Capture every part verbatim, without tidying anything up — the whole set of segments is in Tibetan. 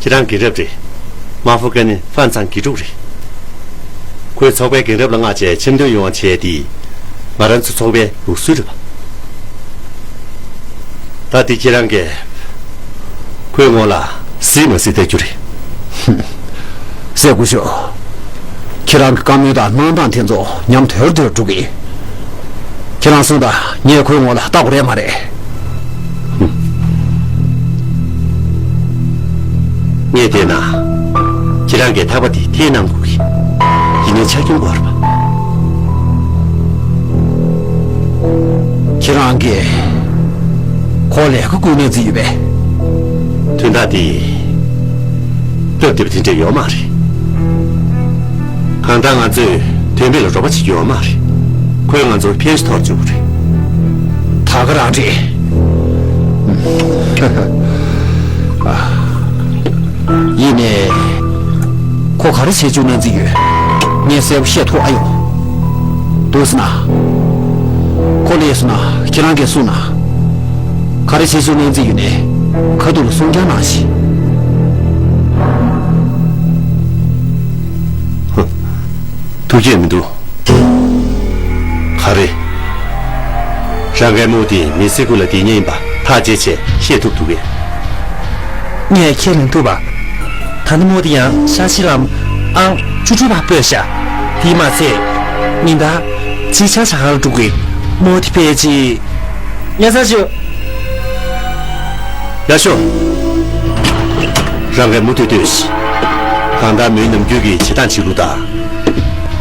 ཁྱེད་རང་རྒན་རབས་རེད། མ་ཧྥུ་ཀན་ནི་ཧྥན་ཚང་དགེ་ཕྲུག་རེད། ཁོས་ཚོགས་པའི་རྒན་རབས་ལ་མངགས་བྱས་ཆེ་མཐོང་ཡོང་བ་བྱས་ཏེ། ང་རང་ཚོའི་ཚོགས་པའི་ལུགས་སྲོལ་རེད་པ། ད་དེ་ཁྱེད་རང་གིས་ཁོའི་ངོ་ལ་གཟིགས་མ་གཟིགས་བལྟ་རྒྱུ་རེད། ཧུམ། སྲས་སྐུ་ཞབས། ཁྱེད་རང་གི་བཀའ་མོལ་དང་གནང་སྟངས་དེ་ཚོ་ཉམས་དོད་དོད་འགྲོ་གི། ཁྱེད་རང་གསུངས་དང་ངས་ཁོའི་ངོ་ལ་བལྟ་དགོས་རེད་མ་རེད། ཧུམ། ངས་བལྟས་ན། ཁྱེད་རང་གིས་ཐག་པ་དེ་འཐེན་གནང་དགོས་ཀྱི། ཡིན་ནའི་ཆ་རྐྱེན་དགོས་རེད་པ། ཁྱེད་རང་གིས་ཁོར་ལས་ཀ་བསྐུར་གནང་རྩིས་ཡོད་པས། དོན་དག་དེ་སྟབས་བདེ་པོ་དེ་འདྲ་ཡོད་མ་རེད། གང་ལྟར་ང་ཚོས་དོན་མེད་ལ་རོགས་པ་བྱེད་རྒྱུ་ཡོད་མ་རེད། ཁོས་ང་ཚོར་ཕན་ཞིག་ཐོགས་བཅུག་གི་རེད། ད་ག་རང་རེད། ཡིན་ནའི། ཁོ་ག་རེ་བྱེད་བཅུག་གནང་རྩིས་ཡོད། ངས་གསལ་པོ་བཤད་ཐུབ་ཨ་ཡོང་། འདུག་ཟེར་ན། ཁོ་སླེབས་སོང་ན་ཁྱེད་རང་གིས་གསུངས་ན། ག་རེ་བྱེད་བཅུག་གནང་རྩིས་ཡོད་ནའི། ཁ་ཐུག་ལ་གསུང་རྐྱང་གནང་ཞིག། ཧུ། ཐུགས་བསྐྱེད་མི་འདུག། ག་རེ། རང་གའི་མོ་དེ་མི་སེར་ཀུན་ལ་བདེ་ཉེན་ཡིན་པ་ཐག་བཅད་བྱས་བཤད་ཐུབ་འདུག་གས། ངས་ཁས་ལེན་ཐུབ་པ། ད་ནི་མོ་དེ་ཡང་ཤ་ཤི་ལམ་ཨང་བཅུ་དྲུག་པ་སྤོས་ཤག། དེས་མ་ཚད། ཉིན་ལྟར་ཅི་ཆ་ཆ་ག་ལ་འགྲོ་གི། མོ་དེ་ཕལ་ཆེར། ཉལ་ས་ཞུ། ཡག་ཤོས། རང་གའི་མུ་མཐུད་ལྟོས་ཤིག། གང་ལྟར་མོའི་ནམ་རྒྱུན་གྱི་བྱེད་སྟངས་བྱེད་ལུགས་དང་།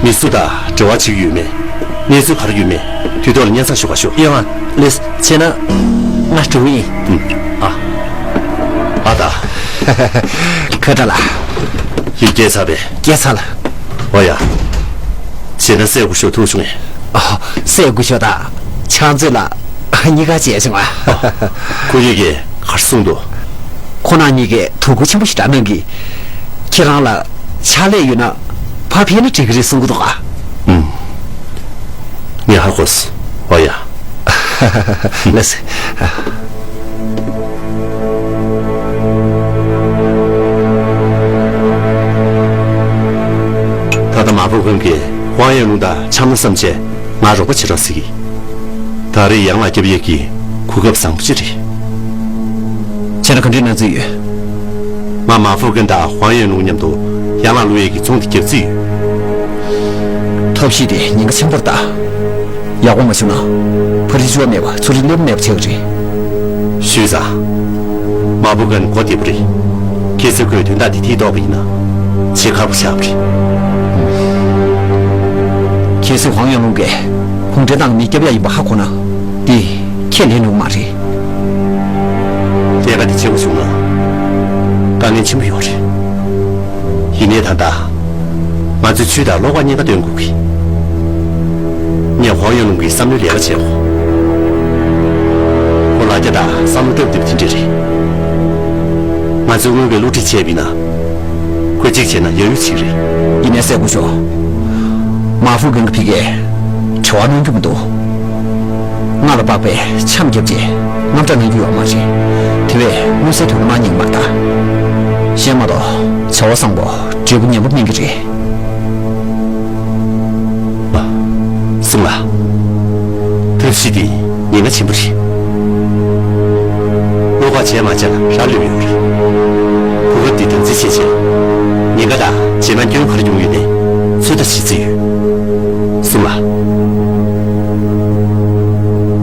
མི་སུ་དང་འབྲེལ་བ་བྱེད་ཀྱི་ཡོད་མེད། གནས་ཚུལ་ག་རེ་ཡོད་མེད་དུས་ཐོག་ལ་སྙན་སེང་ཞུ་ག་ཤོག། ཡོང་ང་ལིས་བྱས་ན། ང་འགྲོ་གི་ཡིན། ཨ། ཨ་ད། ཁ་བྲལ་ལ། ཡིག་སྐྱེལ་ཚར་བས། སྐྱེལ་ཚར་ལ། འོ་ཡ། བྱས་ན་སྲས་སྐུ་ཞབས་ཐུག་བྱུང་ངས། ཨ། སྲས་སྐུ་ཞབས་དང་ཕྱག་མཛོད་ལགས་གཉིས་ཀ་མཇལ་བྱུང་ང་། ཁོ་གཉིས་ཀས་ག་རེ་གསུངས་འདུག། ཁོ་རང་གཉིས་ཀས་དོ་ཁུར་ཆེན་པོ་ཞིག་འདྲ་གནང་གིས། ཁྱེད་རང་ལ་ཕྱག་ལས་ཡོད་ན་ཕར་ཕེབས་ན་འགྲིག་གི་རེད་གསུང་གི་འདུག་ག། ཨུམ། ངས་ཧ་གོ་སོང་། འོ་ཡ། ལགས་སེ། ད་ལྟ་མ་ཧྥུ་ཀུན་གྱིས་ཝང་ཡན་ལུང་དང་འཆམ་ན་བསམ་བྱས་ང་རོགས་པ་བྱེད་རོགས་ཟེར་གི། ད་རེས་ཡང་ལ་རྒྱབ་ཡས་ཀྱི་གོ་སྐབས་བཟང་པོ་ཅིག་རེད། ཁྱེད་རང་ག་འདྲའི་གནང་རྩིས་ཡོད། ང་མ་ཧྥུ་ཀུན་དང་ཝང་ཡན་ལུང་མཉམ་དུ་ཡང་ལ་བླུག་ཡས་ཀྱི་ཚོང་དེ་རྒྱག་རྩིས་ཡོད། ཐབས་ཤེས་དེ་ཉེན་ཁ་ཆེན་པོར་ལྟ། ཡག་པོ་མ་བྱུང་ན། ཕ་རི་ཆུ་བ་མེད་པ་ཚུར་རི་སླེབས་མེད་པ་ཆགས་ཀྱི་རེད། ཞུས་ཙང་། མ་ཧྥུ་ཀུན་མགོ་བདེ་པོ་རེད། གལ་སྲིད་ཁོས་དོན་དག་འདི་ཐིག་གཏོགས་པ་ཡིན་ན། བྱེད་ཁག་པོ་ཆགས་པ་རེད། གལ་སྲིད་ཝང་ཡང་ལུང་གིས་ཁུངས་འདྲེན་དང་མི་སྐྱོབ་ཡ་ཡིན་པ་ཧ་གོ་ན། འདི་ཁས་ལེན་ཡོང་མ་རེད། ལས་ཀ་འདི་བྱེད་དགོས་བྱུང་ན། དཀའ་ངལ་ཆེན་པོ་ཡོད་རེད། ཡིན་ནའི་ད་ལྟ། ང་ཚོས་ཚུལ་དང་བློ་ཁ་གཉིས་ཀ་སྟོན་དགོས་ཀི། ངས་ཧོང་ཡོན་ལུང་གི་བསམ་བློའི་ལས་ཀ་བྱེད་དགོས། ཁོ་ལ་རྒྱ་དང་བསམ་བློ་སྟབས་བདེ་པོ་དེ་འདྲ་རེད། ང་ཚོས་སྔོན་གྱི་བསླུ་བྲིད་བྱས་པ་ཡིན་ན། ཁོས་གཅིག་བྱས་ན་ཡ་ཡུ་ཅིག་རེད། ཡིན་ནའི་སྲས་སྐུ་ཞབས། མ་ཧྥུ་གན་གྱི་ཕི་གས་དྲི་བ་གནང་རྒྱུ་མི་འདུག། ང་ལ་དཔག་པའི་འཆམ་རྒྱབ་ཅེས་དངངས་སྐྲག་གནང་རྒྱུ་ཡོད་མ་རེད། དེ་བས་མངོན་གསལ་དོད་པོ་གནང་སྙིང་མ་ལྟ། གཞན་མ་གཏོགས་བྱ་བ་བཟང་པོ་འབྲས་བུ་ངན་པ་སྨིན་གྱི་རེད། ཨ། སྲུང་ལགས། ཐབས་ཤེས་འདི་ཉེན་ཁ་ཆེན་པོ་རེད། བློ་ཁོག་བྱས་མ་བྱས་ལ་རག་ལུས་ཡོད་རེད། གོ་སྐབས་འདི་དམ་འཛིན་བྱེད་ཆེད། ཉེན་ཁ་དང་རྗེས་མ་སྐྱོན་ག་རེ་ཡོང་ཡོད་ནའི་ཚོད་ལྟ་བྱེད་རྩིས་ཡོད། སྲུང་ལགས།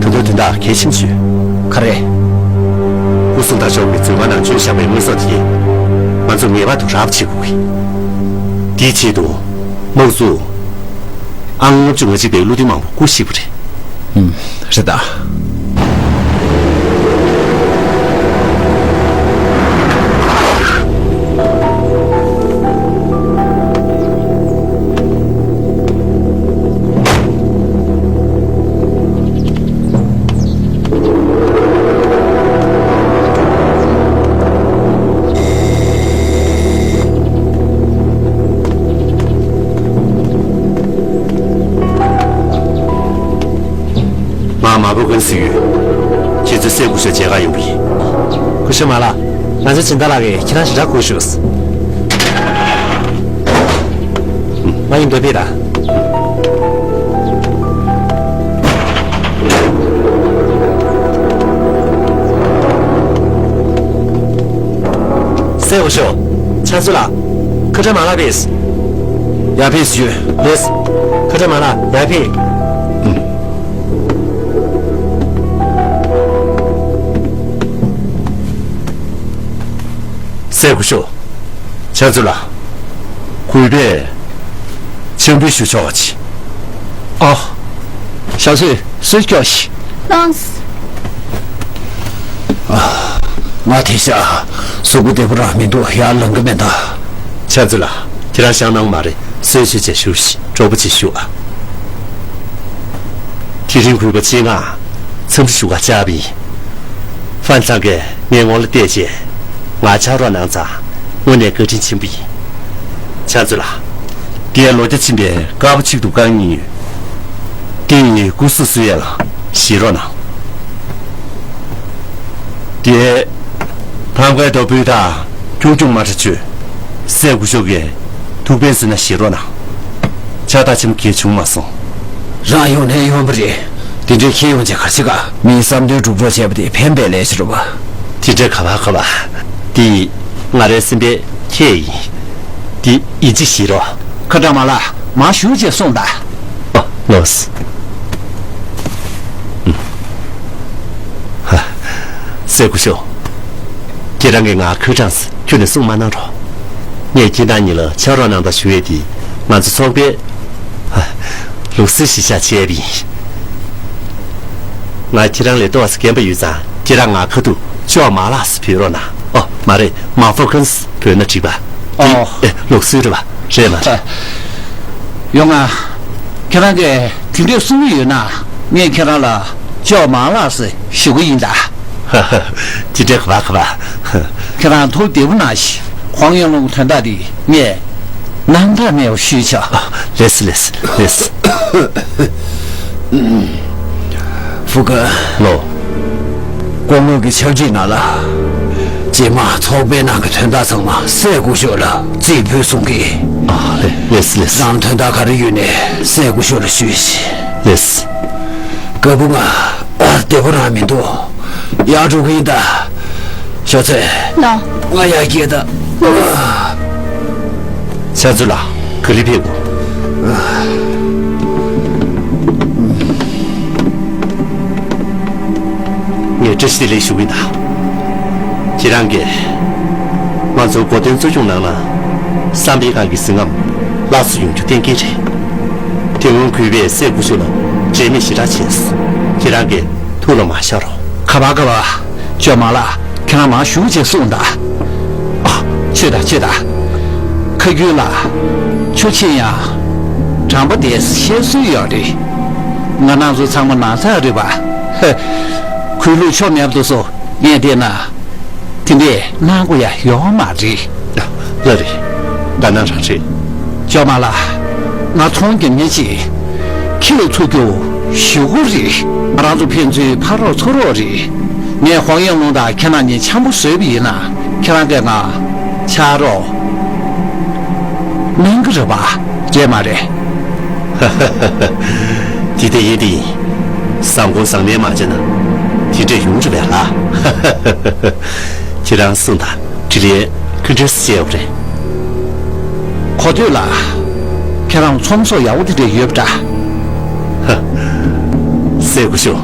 ད་དུང་དོན་དག་གལ་ཆེན་པོ་ཞིག་ཡོད། ག་རེ། སྐུ་སྲུང་དར་ལྕོག་གི་མཛོད་ཁང་ནང་བྱོན་བཞག་པའི་དངོས་ཟོག་དེ། ང་ཚོ་ངེས་པར་དུ་རག་པ་བྱེད་དགོས་ཀི། དེའི་ཆེད་དུ། དམག་འཛུགས། ཨང་ལྔ་བཅུ་ང་གཅིག་པའི་བློ་མཐུན་མང་པོ་སྐུ་གཤེགས་པ་རེད། ཨུམ། རེད་ད། ང་མ་པོ་ཀུན་ཟེར་ཡོད། ཁྱེད་ཚོའི་སྲས་སྐུ་ཞབས་མཇལ་ཁ་ཡོང་གི་ཡིན། སྐུ་ཞབས་མ་ལགས། ང་ཚོའི་སྦྱིན་བདག་ལགས་ཀྱིས་ཁྱེད་རང་ཞེ་དྲག་སྒུག་བཞུགས། ང་ཡིན་འདོད་པས་ད། སྲས་སྐུ་ཞབས། ཕྱག་མཛོད་ལགས། ཁ་བྲལ་མ་ལགས་ཕེབས། ཡར་ཕེབས་ཞུ། ལེས། ཁ་བྲལ་མ་ལགས་ཡར་ཕེབས། སྲས་སྐུ་ཞབས། ཕྱག་མཛོད་ལགས། གུས་པས་ཕྱག་འབུལ་ཞུ་ཆོག་ཅིག་ཨ། ཞབས་སོར་སུ་སྐྱོགས་ཤིག་ལོངས། ང་དེ་ཤ་གཟུགས་པོ་བདེ་པོ་རང་མི་འདུག་ཡར་ལངས་གི་མེད་ད། ཕྱག་མཛོད་ལགས། ཁྱེད་རང་ཤང་ནང་མ་རེད། གསོལ་མཆོད་བྱས་བཞུགས་ཤིག་གྲོགས་པོ་ཅིག་བཞུགས་ཨ། དེ་རིང་གུས་པ་ཆེད་མངགས་འཚམས་འདྲི་ཞུ་གར་བཅར་བ་ཡིན། ཧྥན་ཚང་གིས་ངའི་ངོ་ལ་བལྟས་རྗེས་ང་ཕྱག་རོགས་གནང་ཙང་དངོས་གནས་བཀའ་དྲིན་ཆེན་པོ་ཡིན། ཕྱག་མཛོད་ལགས། དེས་ལོ་བརྒྱ་ཕྱིན་པའི་དཀར་པོ་གཅིག་ཏུ་རྐང་གཉིས་ཡོད། དེ་ཡི་སྐུ་གཟུགས་སུ་ཡལ་ཞེས་རོགས་གནང་། དེ་ཐང་གའི་རྡོ་སྤུས་དག་ཁྱུང་ཁྱུང་མ་ཁྲ་ཆོས་སྲས་སྐུ་ཞབས་ཀྱི་ཐུགས་ཕན་གསོས་ན་ཞེས་རོགས་གནང་། ཕྱག་རྟགས་ཆེན་པོ་གལ་བྱུང་མ་སོང་། རང་ཡོང་ནས་ཡོང་པ་རེད། དེ་འདྲའི་ཁྱེད་ཡོང་བྱས་ག་རེ་བྱེད་ག་མིའི་བསམ་དོན་སྒྲུབ་རོགས་བྱས་པ་དེ་ཕན་པའི་ལས་ཤིག་རེད་པ། དེ་འདྲའི་ག་བ་ག་བ། དེ་ང་རའི་སེམས་པའི་ཁྱེད་ཡིན། དེ་ཡིན་གཅིག་ཞིག་རོགས། ཁ་བྲལ་མ་ལགས་མར་བཞུགས་བྱས་གསུངས་དང་། ཨ། ལོས། ཧ། སྲས་སྐུ་ཞབས། ཁྱེད་རང་གིས་ང་ཁོའི་གྲངས་སུ་ཁྱོན་ནས་གསུང་མ་གནང་རོགས། ངས་ཁྱེད་རང་གཉིས་ལ་ཕྱག་རོགས་གནང་དང་ཞུ་ཡས་དེ་ང་ཚོ་ཚོགས་པའི་ལུགས་སྲོལ་གཞིར་བཞག་བྱས་པ་ཡིན། ང་ཁྱེད་རང་ལས་ཏོག་ཙམ་རྒན་པ་ཡོད་ཙང་ཁྱེད་རང་ང་ཁ་ཐུག་ཅོག་མ་ལགས་སུ་བོས་རོགས་གནང་། ཨོ་མ་རེད། མ་ཧྥོ་ཁན་སུ་བོས་ན་འགྲིག་པ། ཨོ། ཨེ་ལུགས་སྲོལ་རེད་པ། རེད་མ་རེད། ཡོང་ང་། ཁྱེད་རང་གིས་དེ་འདྲས་གསུང་གི་ཡོད་ན་ངས་ཁྱེད་རང་ལ་ཅོག་མ་ལགས་སུ་ཞུ་གི་ཡིན་ད། དེ་འདྲའི་ག་བ་ག་བ། ཁྱེད་རང་ཐུགས་བདེ་པོ་གནང་ཞིག་ཁོང་ཡང་ལུང་དོན་དག་འདི་ངས་རྣམ་དག་མེད་པར་ཞུས་ཆོག་ལེས་ལེས་ལེས། ཧྥུ་ཀ་ལོ། སྐུ་ངོ་གི་ཕྱག་བྲིས་ནང་ལ། རྗེས་མ་ཚོགས་པའི་ནང་གི་དོན་དག་ཚང་མ་སྲས་སྐུ་ཞབས་ལ་རྩིས་ཕུལ་གསུང་གི། ཨ་ལེ་ལེས་ལེས། རང་དོན་དག་ག་རེ་ཡོད་ནས་སྲས་སྐུ་ཞབས་ལ་ཞུས་ཤིག་ལེས། རྒད་པོ་ང་བདེ་པོ་རང་མི་འདུག་ཡར་འགྲོ་གི་ཡིན་ད། ཞོགས་ཚེ། ལོ། ང་ཡར་སྐྱེལ་ད། ཕྱག་མཛོད་ལགས། ག་ལེར་ཕེབས་དགོས། ངས་བཀྲ་ཤིས་བདེ་ལེགས་ཞུ་གི་ཡིན་ད། ཁྱེད་རང་གིས་ང་ཚོ་གོ་སྟོན་གཙོ་སྐྱོང་གནང་ན། བསམ་འཕེལ་ཁང་གི་གཟི་རྔམ་ལགས་སུ་ཡོང་རྒྱུ་གཏན་འཁེལ་རེད། དེ་སྔོན་གུས་པས་སྲས་སྐུ་ཞབས་ལ་འབྲལ་མེད་ཞེ་དྲག་བྱས། ཁྱེད་རང་གིས་ཐུགས་ལ་མ་བཞག་རོགས། ག་བ་ག་བ། ཅོག་མ་ལགས་ཁྱེད་རང་མར་བཞུགས་བྱས་གསུངས་དང་། ཨ། ཆོས་དང་ཆོས་དང་། ཁ་རྒྱུན་ལ། ཁྱོད་ཆེ་ཡང་། དྲང་པོ་དེ་བཤད་སྲོལ་ཡོད་རེད། ང་རང་ཚོ་ཚང་མ་ན་ཚ་རེད་པ། ཧེ། གུས་ལུགས་ཕྱོགས་མེད་པ་དེ་ཚོ་ངས་བལྟས་ན། དེ་འདྲས་གནང་དགོས་ཡ་ཡོད་མ་རེད། ལགས་རེད། ད་ནང་རང་རེད། ཅོག་མ་ལགས། ང་ཚོང་རྒྱག་མཁན་ཅིག་ཁྱི་ལ་ཐུག་རྒྱུ་ཞེ་པོ་རེད། ང་རང་ཚོ་ཕན་ཚུན་ཕ་རོགས་ཚུར་རོགས་རེད། ངས་ཧོང་ཡང་ལུང་དང་ཁྱེད་རྣམ་གཉིས་འཆམ་པོ་བཟོས་པ་ཡིན་ན་ཁྱེད་རང་གིས་ང་ཕྱག་རོགས་གནང་གི་རེད་པ། རེད་མ་རེད། དེ་ལྟ་ཡིན་དེ་ཡིན། བཟང་པོ་བཟང་ལན་མ་བྱས་ན་དེ་འདྲས་ཡོང་རེད་པས་ལགས། ཁྱེད་རང་གསུངས་དང་། དྲི་ལན་ག་འདྲས་སེ་བྱས་ཡོད་རེད། གོ་ཐོས་ལ། ཁྱེད་རང་ཚོང་ཟོག་ཡག་པོ་དེ་འདྲ་ཡོད་པ་འདྲ། ཧ། སྲས་སྐུ་ཞབས།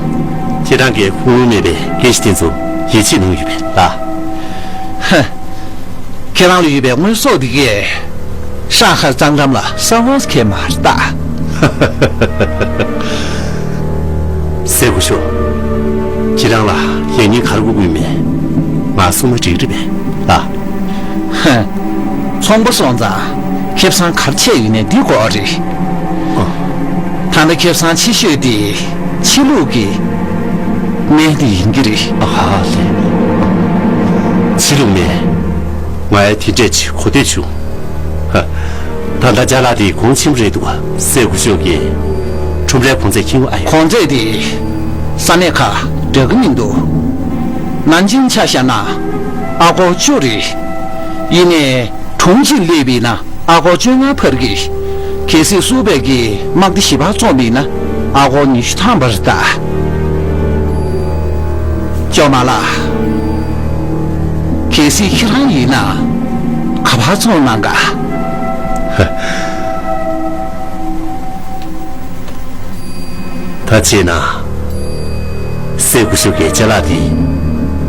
ཁྱེད་རང་གིས་ཁུངས་ལུང་མེད་པའི་སྐད་ཆ་དེ་ཚོ་ཡིད་ཆེས་གནང་ཡོད་པས་ལགས། ཧ། ཁྱེད་རང་ལ་ཡོད་པའི་དངོས་ཟོག་འདི་གས། ཧྲང་ཧའེ་གཙང་འགྲམ་ལ་ས་འོག་ཁེལ་མ་རེད་ད། སྲས་སྐུ་ཞབས། ཁྱེད་རང་ལ་ཡང་སྙིང་ག་རེ་དགོས་ཀྱི་ཡོད་མེད་ང་གསུངས་ན་འགྲིག་རེད་པས་ལགས། ཧ། ཚོང་པ་སོང་ཙང་ཁེ་བཟང་ག་རེ་ཆད་ཡོད་ནའི་འདི་དགོས་རེད། ཨ། ད་ལྟ་ཁེ་བཟང་ཆེ་ཤོས་དེ་ཕྱི་ལུགས་ཀྱི་སྨན་དེ་ཡིན་གྱི་རེད། ཨ་ཧ་ལེ། ཕྱི་ལུགས་སྨན། ང་ཡང་དེ་འདྲས་ཅིག་གོ་ཐོས་བྱུང་། ཧ། ད་ལྟ་ཅ་ལག་དེ་གོང་ཆེན་པོ་རེད་འདུག་ག་སྲས་སྐུ་ཞབས་ཀྱིས་ཁྲོམ་རའི་གོང་ཚད་ཁྱེར་ཡོང་ཨ་ཡོད། གོང་ཚད་དེ་ས་གནས་ཁག་འདྲ་གི་མི་འདུག་ནན་ཅིང་ཆ་བཞག་ན་ ཨ་སྒོར་བཅུ་རེད། ཡིན་ནའི་གྲོང་གཅིག་སླེབས་པ་ཡིན་ན་ཨ་སྒོར་བཅོ་ལྔ་འཕར་གི། གལ་སྲིད་སུའུ་པེ་གིས་དམག་སྡེ་བཞི་པ་བཙོངས་པ་ཡིན་ན་ཨ་སྒོར་ཉི་ཤུ་ཐམ་པ་རེད་ད། ཅོ་མ་ལགས། གལ་སྲིད་ཁྱེད་རང་ཡིན་ན་ག་པར་བཙོང་གནང་ག། ད་བྱས་ན། སྲས་སྐུ་ཞབས་ཀྱི་ཅ་ལག་དེ་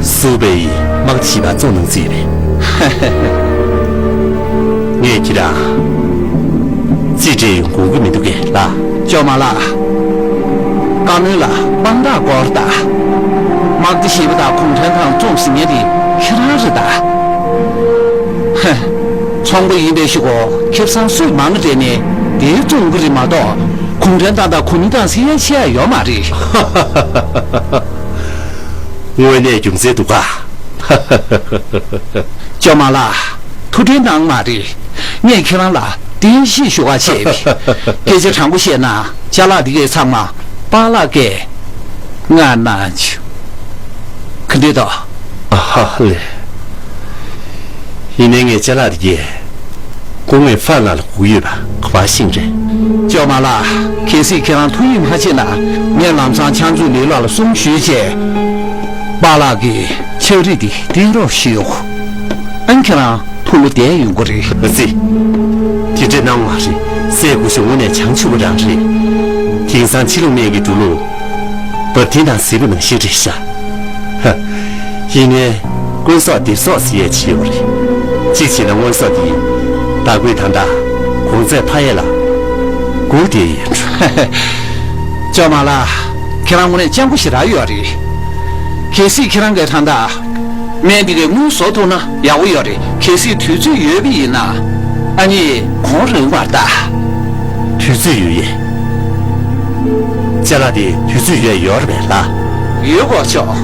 སུའུ་པེ་ཡི་དམག་སྡེ་བཞི་པ་བཙོང་གནང་རྩིས་རེད། ངས་ཁྱེད་རང་རྩིས་སྤྲད་ཡོང་དགོས་ཀྱི་མི་འདུག་གས་ལགས། ཅོ་མ་ལགས། བཀའ་མོལ་ལ་དཔང་རྟགས་དགོས་རེད་ད། དམག་སྡེ་བཞི་པ་དང་གུང་ཁྲན་ཏང་བཙོང་ཟིན་མཁན་དེ་ཁྱེད་རང་རེད་ད། ཧེ། ཚོང་པ་ཡིན་པའི་གཞུག་གུ་ཁེ་བཟང་སུས་མང་སྤྲད་ནས་དེའི་བཙོང་གི་རེད་མ་གཏོགས་གུང་ཁྲན་ཏང་དང་གོ་མིན་ཏང་སེ་ཡ་ཆེ་ཡ་ཡོད་མ་རེད། དངོས་གནས་རྒྱུ་མཚན་འདུག་ག། ཅོ་མ་ལགས། ཐུགས་ཁྲལ་གནང་མ་རེད། ངས་ཁྱེད་རང་ལ་བསྟན་བཤིག་ཞུ་ག་བྱས་པས། སྐད་ཆ་དྲང་པོ་བཤད་ན་ཅ་ལག་འདི་གའི་ཚང་མ་པཱ་ལགས་ཀྱིས་མངགས་གནང་བྱུང་། ག་འདྲ་འདུག། ཨ་ཧ་ལས། ཡིན་ནའི་ངས་ཅ་ལག་དེ་གས་སྐུ་ངོ་ཧྥ་ལགས་ལ་དགོས་ཡོད་པ་ག་པར་ཤེས་རེད། ཅོ་མ་ལགས། གལ་སྲིད་ཁྱེད་རང་ཐུགས་ཡིད་མ་ཆེས་ན་ངས་ལམ་སང་ཕྱག་མཛོད་ལས་རོགས་ལ་གསུང་ཞུས་བྱས། པཱ་ལགས་ཀྱི་ཕྱག་བྲིས་དེ་བསྟན་རོགས་ཞུ། ཨ་ནི་ཁྱེད་རང་ཐུགས་བློ་བདེ་ཡོང་གི་རེད། ཨ་ཙི། དེ་འདྲ་གནང་བ་རེད། སྲས་སྐུ་ཞབས་དངོས་གནས་བྱང་ཆུབ་པ་རང་རེད། དེང་སང་ཕྱི་ལུགས་སྨན་གྱི་འགྲོ་ལུགས་བར་ཐེན་དང་གཟིགས་པ་ནང་བཞིན་རེད་ཤག། ཧ། ཡིན་ནའི་དངོས་ཟོག་སྡེབ་གསོག་ཟེར་ཡས་ཅིག་ཡོད་རེད། གཅིག་བྱས་ན་དངོས་ཟོག་འདི་བདག་པོས་ད་ལྟ་གོང་ཚད་འཕར་ཡས་ལ་སྒུག་བསྡད་ཡོད་འགྲོ། ཅོ་མ་ལགས། ཁྱེད་རང་དངོས་གནས་སྤྱང་པོ་ཞེ་དྲག་ཡོད་རེད། གལ་སྲིད་ཁྱེད་རང་གིས་ད་ལྟ་སྨན་འདི་གའི་དངུལ་བཟོ་ཐུབ་ན་ཡག་པོ་ཡོད་རེད། གལ་སྲིད་དུས་ཚོད་ཡོད་པ་ཡིན་ན་ཨ་ནི་གོང་རིམ་པར་ལྟ། དུས་ཚོད་ཡོད་ཡས། ཅ་ལག་དེ་དུས་ཚོད་ཡོད་ཡོད་རེད་པས་ལགས། ཡོད་དགོས་ཆོག།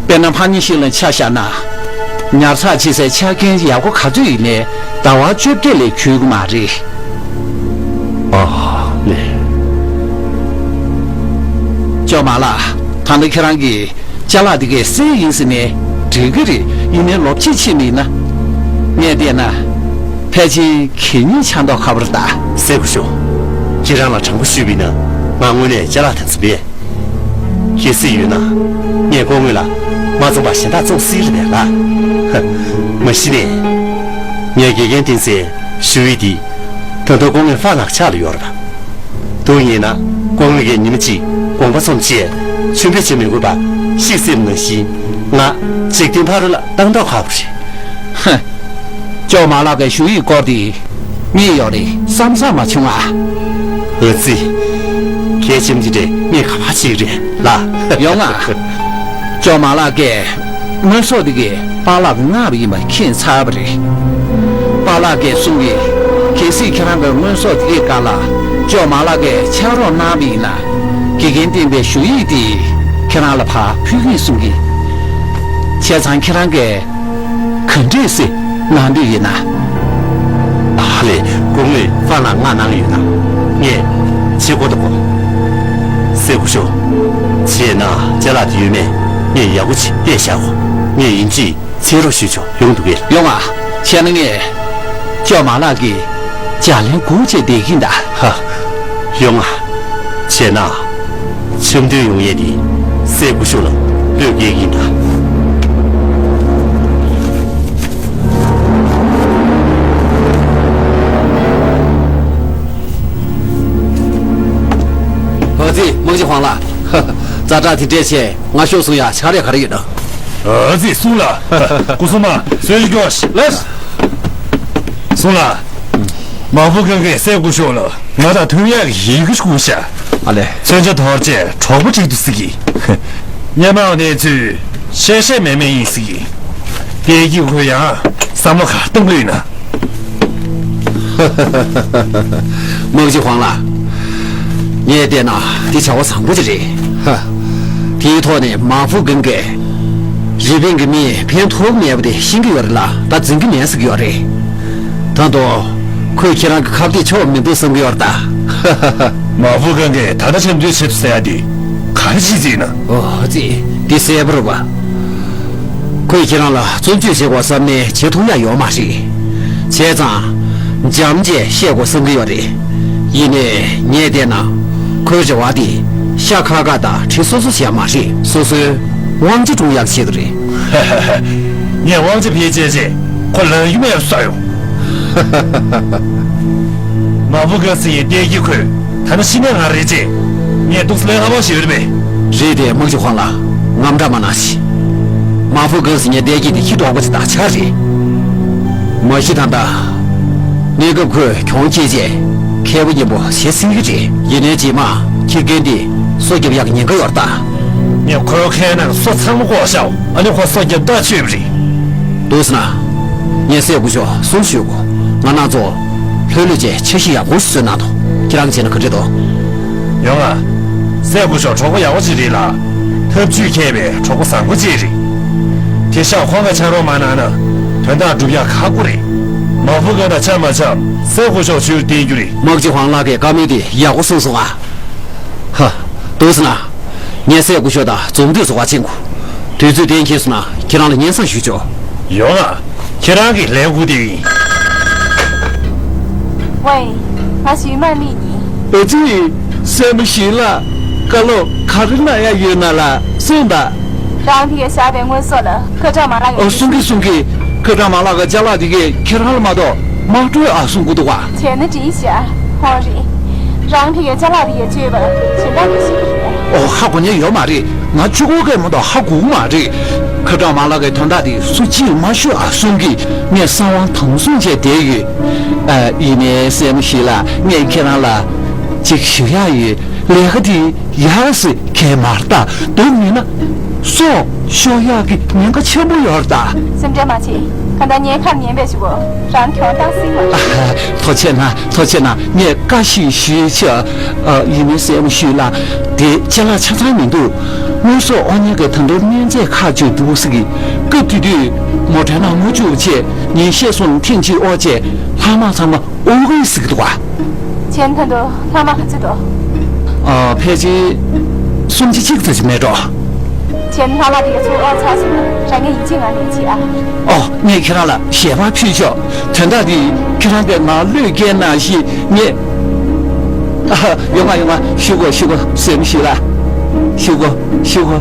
དཔེར་ན་ཕ་ཉི་ཤིག་ལ་ཆ་བཞག་ན། ཉར་ཚགས་བྱེད་སའི་ཆ་རྐྱེན་ཡག་པོ་ག་ཚོད་ཡིན་ནའི་ཟླ་བ་བཅོ་བརྒྱད་ལས་འགྱུར་གྱི་མ་རེད། ཨ་ལས། ཅོ་མ་ལགས། ད་ལྟ་ཁྱེད་རང་གིས་ཅ་ལག་འདི་གའི་གསེར་ཡིན་ཟེར་ནའི་འགྲིག་གི་རེད། ཡིན་ནའི་ལོ་གཅིག་ཕྱིན་པ་ཡིན་ན། ངས་བལྟས་ན་ཕལ་ཆེར་གད་སྙིགས་ཆགས་མདོག་ཁ་པོ་རེད་ད། སྲས་སྐུ་ཞབས། ཁྱེད་རང་ལ་དྲང་པོ་ཞུས་པ་ཡིན་ན་ང་དངོས་གནས་ཅ་ལག་དེ་ཚོ་མེད། གལ་སྲིད་ཡོད་ན་ངས་སྐུ་ངོ་ལ་མ་བཙོང་པ་གཞན་དག་བཙོང་སྲིད་རེད་པས་ལགས། མ་གཞི་ནས་ངས་དགེ་རྒན་བསྟེན་སའི་ཞུ་ཡིག་འདི་ད་དུང་སྐུ་ངོ་ཧྥ་ལགས་ཕྱག་ལ་ཡོད་རེད་པ། དུང་ཡིན་ན་སྐུ་ངོ་གིས་ཉི་མ་གཅིག་དགོངས་པ་ཚོམས་ཆེད་མཆོད་འབུལ་བྱེད་མི་དགོས་པ་ཤིག་སེམས་ནང་བཞིན་ང་འཇིག་རྟེན་ཕ་རོལ་ལ་བཏང་མདོག་ཁ་པོ་རེད། ཧ། ཅོ་མ་ལགས་ཀྱི་ཞུ་ཡིག་སྐོར་དེ། གཉིས་ཡོད་རེད་བསམ་བསམ་མ་བྱུང་ཨ། ཨ་ཙི། གལ་ཆེན་འདི་འདྲས་ངས་ག་པར་ཤེས་ཀྱི་རེད་ལགས། ཡོང་ང་། ཅོ་མ་ལགས་ཀྱིས་དངོས་ཟོག་འདི་གའི་པཱ་ལགས་མངགས་པ་ཡིན་པ་མཁྱེན་ཚར་བ་རེད། པཱ་ལགས་ཀྱིས་གསུང་གི། གལ་སྲིད་ཁྱེད་རང་གིས་དངོས་ཟོག་འདི་གའི་སྒང་ལ་ཅོ་མ་ལགས་ཀྱིས་ཕྱག་རོགས་གནང་བ་ཡིན་ན། དགེ་རྒན་བསྟེན་པའི་ཞུ་ཡིག་འདི་ཁྱེད་རང་ལ་ཕར་ཕུལ་གྱིན་གསུང་གི། བྱས་ཙང་ཁྱེད་རང་གིས། ག་འདྲས་སེ་གནང་འདོད་ཡོད་ན། ཨ་ལས། སྐུ་ངོས་ཧྥ་ལགས་མངགས་གནང་ཡོད་ན་ངས་བྱེད་དགོས་འདུག་གོ། སྲས་སྐུ་ཞབས། བྱས་ན་ཅ་ལག་དེ་ཡོད་མེད་ངས་ཡག་པོ་ཅིག་བལྟས་བཞག་གོ། ངས་ཡིན་གཅིག་མཚན་རོགས་ཞུས་ཆོག་ཡོང་འདུག་གས། ཡོང་ཨ། བྱས་ན་ངས་ཅོ་མ་ལགས་ཀྱི་ལྗགས་ལན་སྒུག་བྱས་བསྡད་ཀྱིན་གདའ། ཧ། ཡོང་ཨ། བྱས་ན། འཆམ་མཐུན་ཡོང་ཡས་དེ་སྲས་སྐུ་ཞབས་ལ་བློས་འགེལ་གྱིན་གདའ། ཨ་ཙི། དམག་སྤྱི་ཧོང་ལགས། ཛ་དྲག་དེ་འདྲས་བྱས་ང་ཤོག་གསུང་ཡ་ཆག་རེ་ག་རེ་ཡོད་ན། ཨ་ཙི། སུང་ལགས། སྐུ་སྲུང་མ་གསོལ་རས་སྐྱོར་ཞིག་ལགས། སུང་ལགས། མང་པོ་གང་གས་སྲས་སྐུ་ཞབས་ལ་ང་དང་མཐུན་ཡག་གི་ཡི་གེ་ཞིག་བསྐུར་ཤག་ཨ་ལས། མཚོན་ཆ་དོར་བྱས་གྲོགས་པོ་ཁྲིད་འདུག་ཟེར་གི། སྔོན་མ་གནས་ཚུལ་བཤད་བཤད་མེད་མེད་ཡིན་ཟེར་གི། སྐད་ཀྱིས་ཁོ་ཡང་བསམ་བློ་ག་གཏོང་གི་ཡོད་ན། དམག་སྤྱི་ཧོང་ལགས། ངས་བལྟས་ན་འདི་བྱ་བ་བཟང་པོ་ཅིག་རེད། ཧ། དེའི་ཐོག་ནས་མ་ཧྥུ་ཀུན་གྱིས་རི་པིན་གྱི་མིས་ཕན་ཐོགས་མེད་པ་དེ་ཤེས་ཀྱི་ཡོད་རེད་ལ་ད་འཛིན་གྱི་མེད་ཟེར་གྱི་ཡོད་རེད། ད་དུང་ཁོས་ཁྱེད་རང་གི་ཁ་གཏད་ཆོག་མི་འདུག་བསམ་གྱི་ཡོད་རེད་ད། མ་ཧྥུ་ཀུན་གྱིས་ད་ལྟ་འཆམ་མཐུན་བྱེད་དུ་ཟེར་ཡ་དེ་ག་རེ་བྱེད་རྩིས་ན། ཨོ་ཙི། འདི་གསལ་པོ་རེད་པ། ཁོས་ཁྱེད་རང་ལ་རྩུབ་སྤྱོད་བྱེད་དགོས་བསམ་ནའི་བྱེད་ཐུབ་ཡ་ཡོད་མ་རེད། བྱས་ཙང་། འཇམ་བྱས་བཤད་དགོས་བསམ་གྱི་ཡོད་རེད། ཡིན་ནའི་ངས་བལྟས་ན། ཁོའི་རེ་བ་དེ་ཤ་ཁ་ཁ་དང་གྲི་སོ་སོ་བྱས་མ་རེད། སོ་སོའི་དབང་ཆ་སྲུང་ཡག་ཆེད་དུ་རེད། ངས་དབང་ཆ་ཕར་བཅད་རྗེས་ཁོ་ལངས་རྒྱུ་མེད་པ་བཟོ་ཡོང་། མ་ཧྥུ་ཀན་སི་ཡི་ལྟས་ཀྱི་ཁོས་ད་ནི་ཤི་ནས་ང་རེད་ཅེས། ངས་ཏོག་ཙམ་ལས་སླ་པོ་ཞིག་ཡོད་རེད་པས། རེད་དེ་དམག་སྤྱི་ཧོང་ལགས། དངངས་སྐྲག་མ་གནང་ཞིག་མ་ཧྥུ་ཀན་སི་ངའི་ལྟས་ཀྱི་དེ་ཁྱི་གྲོགས་པོ་ཅིག་དང་ཆ་རེད། མ་གཞི་ད་ལྟ། གནས་སྐབས་ཁོས་གྱོང་ཁྱེར་རྗེས་མཁས་པོ་མཉེན་པོ་བྱེད་སྲིད་ཀྱི་རེད། ཡིན་ནའི་རྗེས་མ་ཁྱི་རྒན་དེ་སོ་རྒྱབ་ཡག་ཉེན་ཁ་ཡོད་རེད་ད། ངས་ཁོའི་ཁའི་ནང་སོ་ཚང་མ་བཀོག་བཞག་ཨ་ནི་ཁོ་སོ་རྒྱབ་ད་ཆོད་པ་རེད། འདུག་ཟེར་ན། ངས་སྲས་སྐུ་ཞབས་གསུང་ཞུ་དགོས། ང་རང་ཚོ་ལྷོད་ལྷོད་བྱས་འཆར་གཞི་ཡག་པོ་ཞིག་བཟོས་གནང་དང་། ཁྱེད་རང་བྱས་ན་ག་འདྲ་འདུག་ཡོང་ང་། སྲས་སྐུ་ཞབས་གྲོགས་པོ་ཡག་པོ་ཅིག་རེད་ལ། ཐབས་ཇུས་མཁས་པའི་གྲོགས་པོ་བཟང་པོ་ཅིག་རེད། དེ་ཤག་ཁོང་གིས་ཕྱག་རོགས་མ་གནང་ན་དོན་དག་སྒྲུབ་ཡག་ཁག་པོ་རེད། མ་ཧྥུ་ཀན་སི་དང་འཆམ་མ་འཆམ་སྲས་སྐུ་ཞབས་ཚུར་བསྟན་རྒྱུ་རེད། དམག་སྤྱི་ཧོང་ལགས་ཀྱིས་བཀའ་མོལ་དེ་ཡག་པོ་གསུངས་སོང་ཨ། ཧ། འདུག་ཟེར་ན། ངས་སྲས་སྐུ་ཞབས་དང་འཛོམས་འདུས་སུ་བ་ཕྱིན་གོ། དུས་ཚོད་གཏན་འཁེལ་སོང་ན་ཁྱེད་རང་ལ་སྙན་སེང་ཞུ་ཆོག་ཡོང་ང་། ཁྱེད་རང་གི་ལས་འགུལ་དེ་ཡིན། ཝེ། ང་ཞུས་མ་མིག་ཡིན། ཨ་ཙི། སྲས་མོ་ཞིག་ལ་བཀའ་སློབ་ག་རེ་གནང་ཡ་ཡོད་ན་ལ་གསུངས་དང་། རང་དེ་ག་བཞག་པའི་དངོས་ཟོག་ལ་ཁ་གྲག་མ་ལག་ཡོད། ཨ་གསུང་གི་གསུང་གི། ཁ་གྲག་མ་ལག་གི་ཅ་ལག་དེ་གས་ཁྱེད་རང་ལ་མ་གཏོགས་མ་སྤྲོད་ཨ་གསུང་གི་འདུག་བ། བྱས་ན་འགྲིག་ཤག་ཧོ་རེད། རང་ཕ་གིའི་ཅ་ལག་རེ་ཡོད་བཅོས་པ་གཞན་དག་གིས་ཤེས་ཀྱི་རེད། ཨོ་ཧ་གོ་ཉན་ཡོད་མ་རེད། ང་གཅིག་པོ་གས་མ་གཏོགས་ཧ་གོ་གི་མ་རེད། ཁ་གྲག་མ་ལག་གི་དོན་དག་དེ་སུ་གཅིག་མ་ཤོད་ཨ་གསུང་གི། ངས་གསང་བ་དམ་བཟུང་བྱས་བསྡད་ཡོད། ཨ་ཡིན་ནའི་སྲས་མོ་ཞིག་ལ་ངས་ཁྱེད་རང་ལ་གཅིག་ཞུ་ཡག་ཡོད། ལས་ཀ་དེ་ཡག་སེ་གས་མར་ལྟ་འདུག་མིན་ན་སྲོག་ཤོར་ཡག་གི་ཉེན་ཁ་ཆེན་པོ་ཡོད་རེད་ད། སེམས་ཁྲལ་མ་བྱེད། གང་ལྟར་ངའི་ཁ་ལ་ཉན་པའི་གཞུག་གུ་རང་གྱོང་རྟགས་སྲིད་མ་ཐོ་ཆེ་ན་ཐོ་ཆེ་ན་ངས་བཀའ་ཞིག་ཞུས་ཆོག་ཨ་ཡིན་ནའི་སྲས་མོ་ཞིག་ལ་དེ་ཅ་ལག་ཆ་ཚང་མི་འདུག་དངོས་ཟོག་དབོར་གཉེར་གྱི་ད་དུང་སྨན་རྫས་ཁག་ཅིག་འདུག་ཟེར་གི། སྐབས་དེ་དུས་མོ་ཊའི་ནང་དངུལ་བཅུག་བྱས་ཉིན་ཤས་སོང་ཐེངས་གཅིག་དབོར་བྱས་ལྷག་མ་ཚང་མ། ཨོ་ཝེ་སི་གི་འདུག་ག་བྱས་ན་ད་དུང་ལྷག་མ་ག་ཚོད་འདུག་ཨ་ཕལ་ཆེར་སུམ་ཅུ་གཅིག་ཙམ་ཞིག་མེད་འགྲོ། བྱས་ན་ལྷག་མ་དེ་ག་ཚོད་ཨོ་ཚར་སོང་ན་རང་ངས་ཡིན་གཅིག་མིན་གཉིས་བྱེད་ཨ། ཨོ་ངས་ཁྱེད་རང་ལ་ཞལ་པར་ཕུལ་ཆོག་དོན་དག་འདི་ཁྱེད་རང་གིས་ང་བློས་འགེལ་གནང་ཞིག་ངས། ཨ་ཡོང་ང་ཡོང་ང་ཞུ་གོ་ཞུ་གོ་སེམས་ཞུ་ལ། ཞུ་གོ་ཞུ་གོ།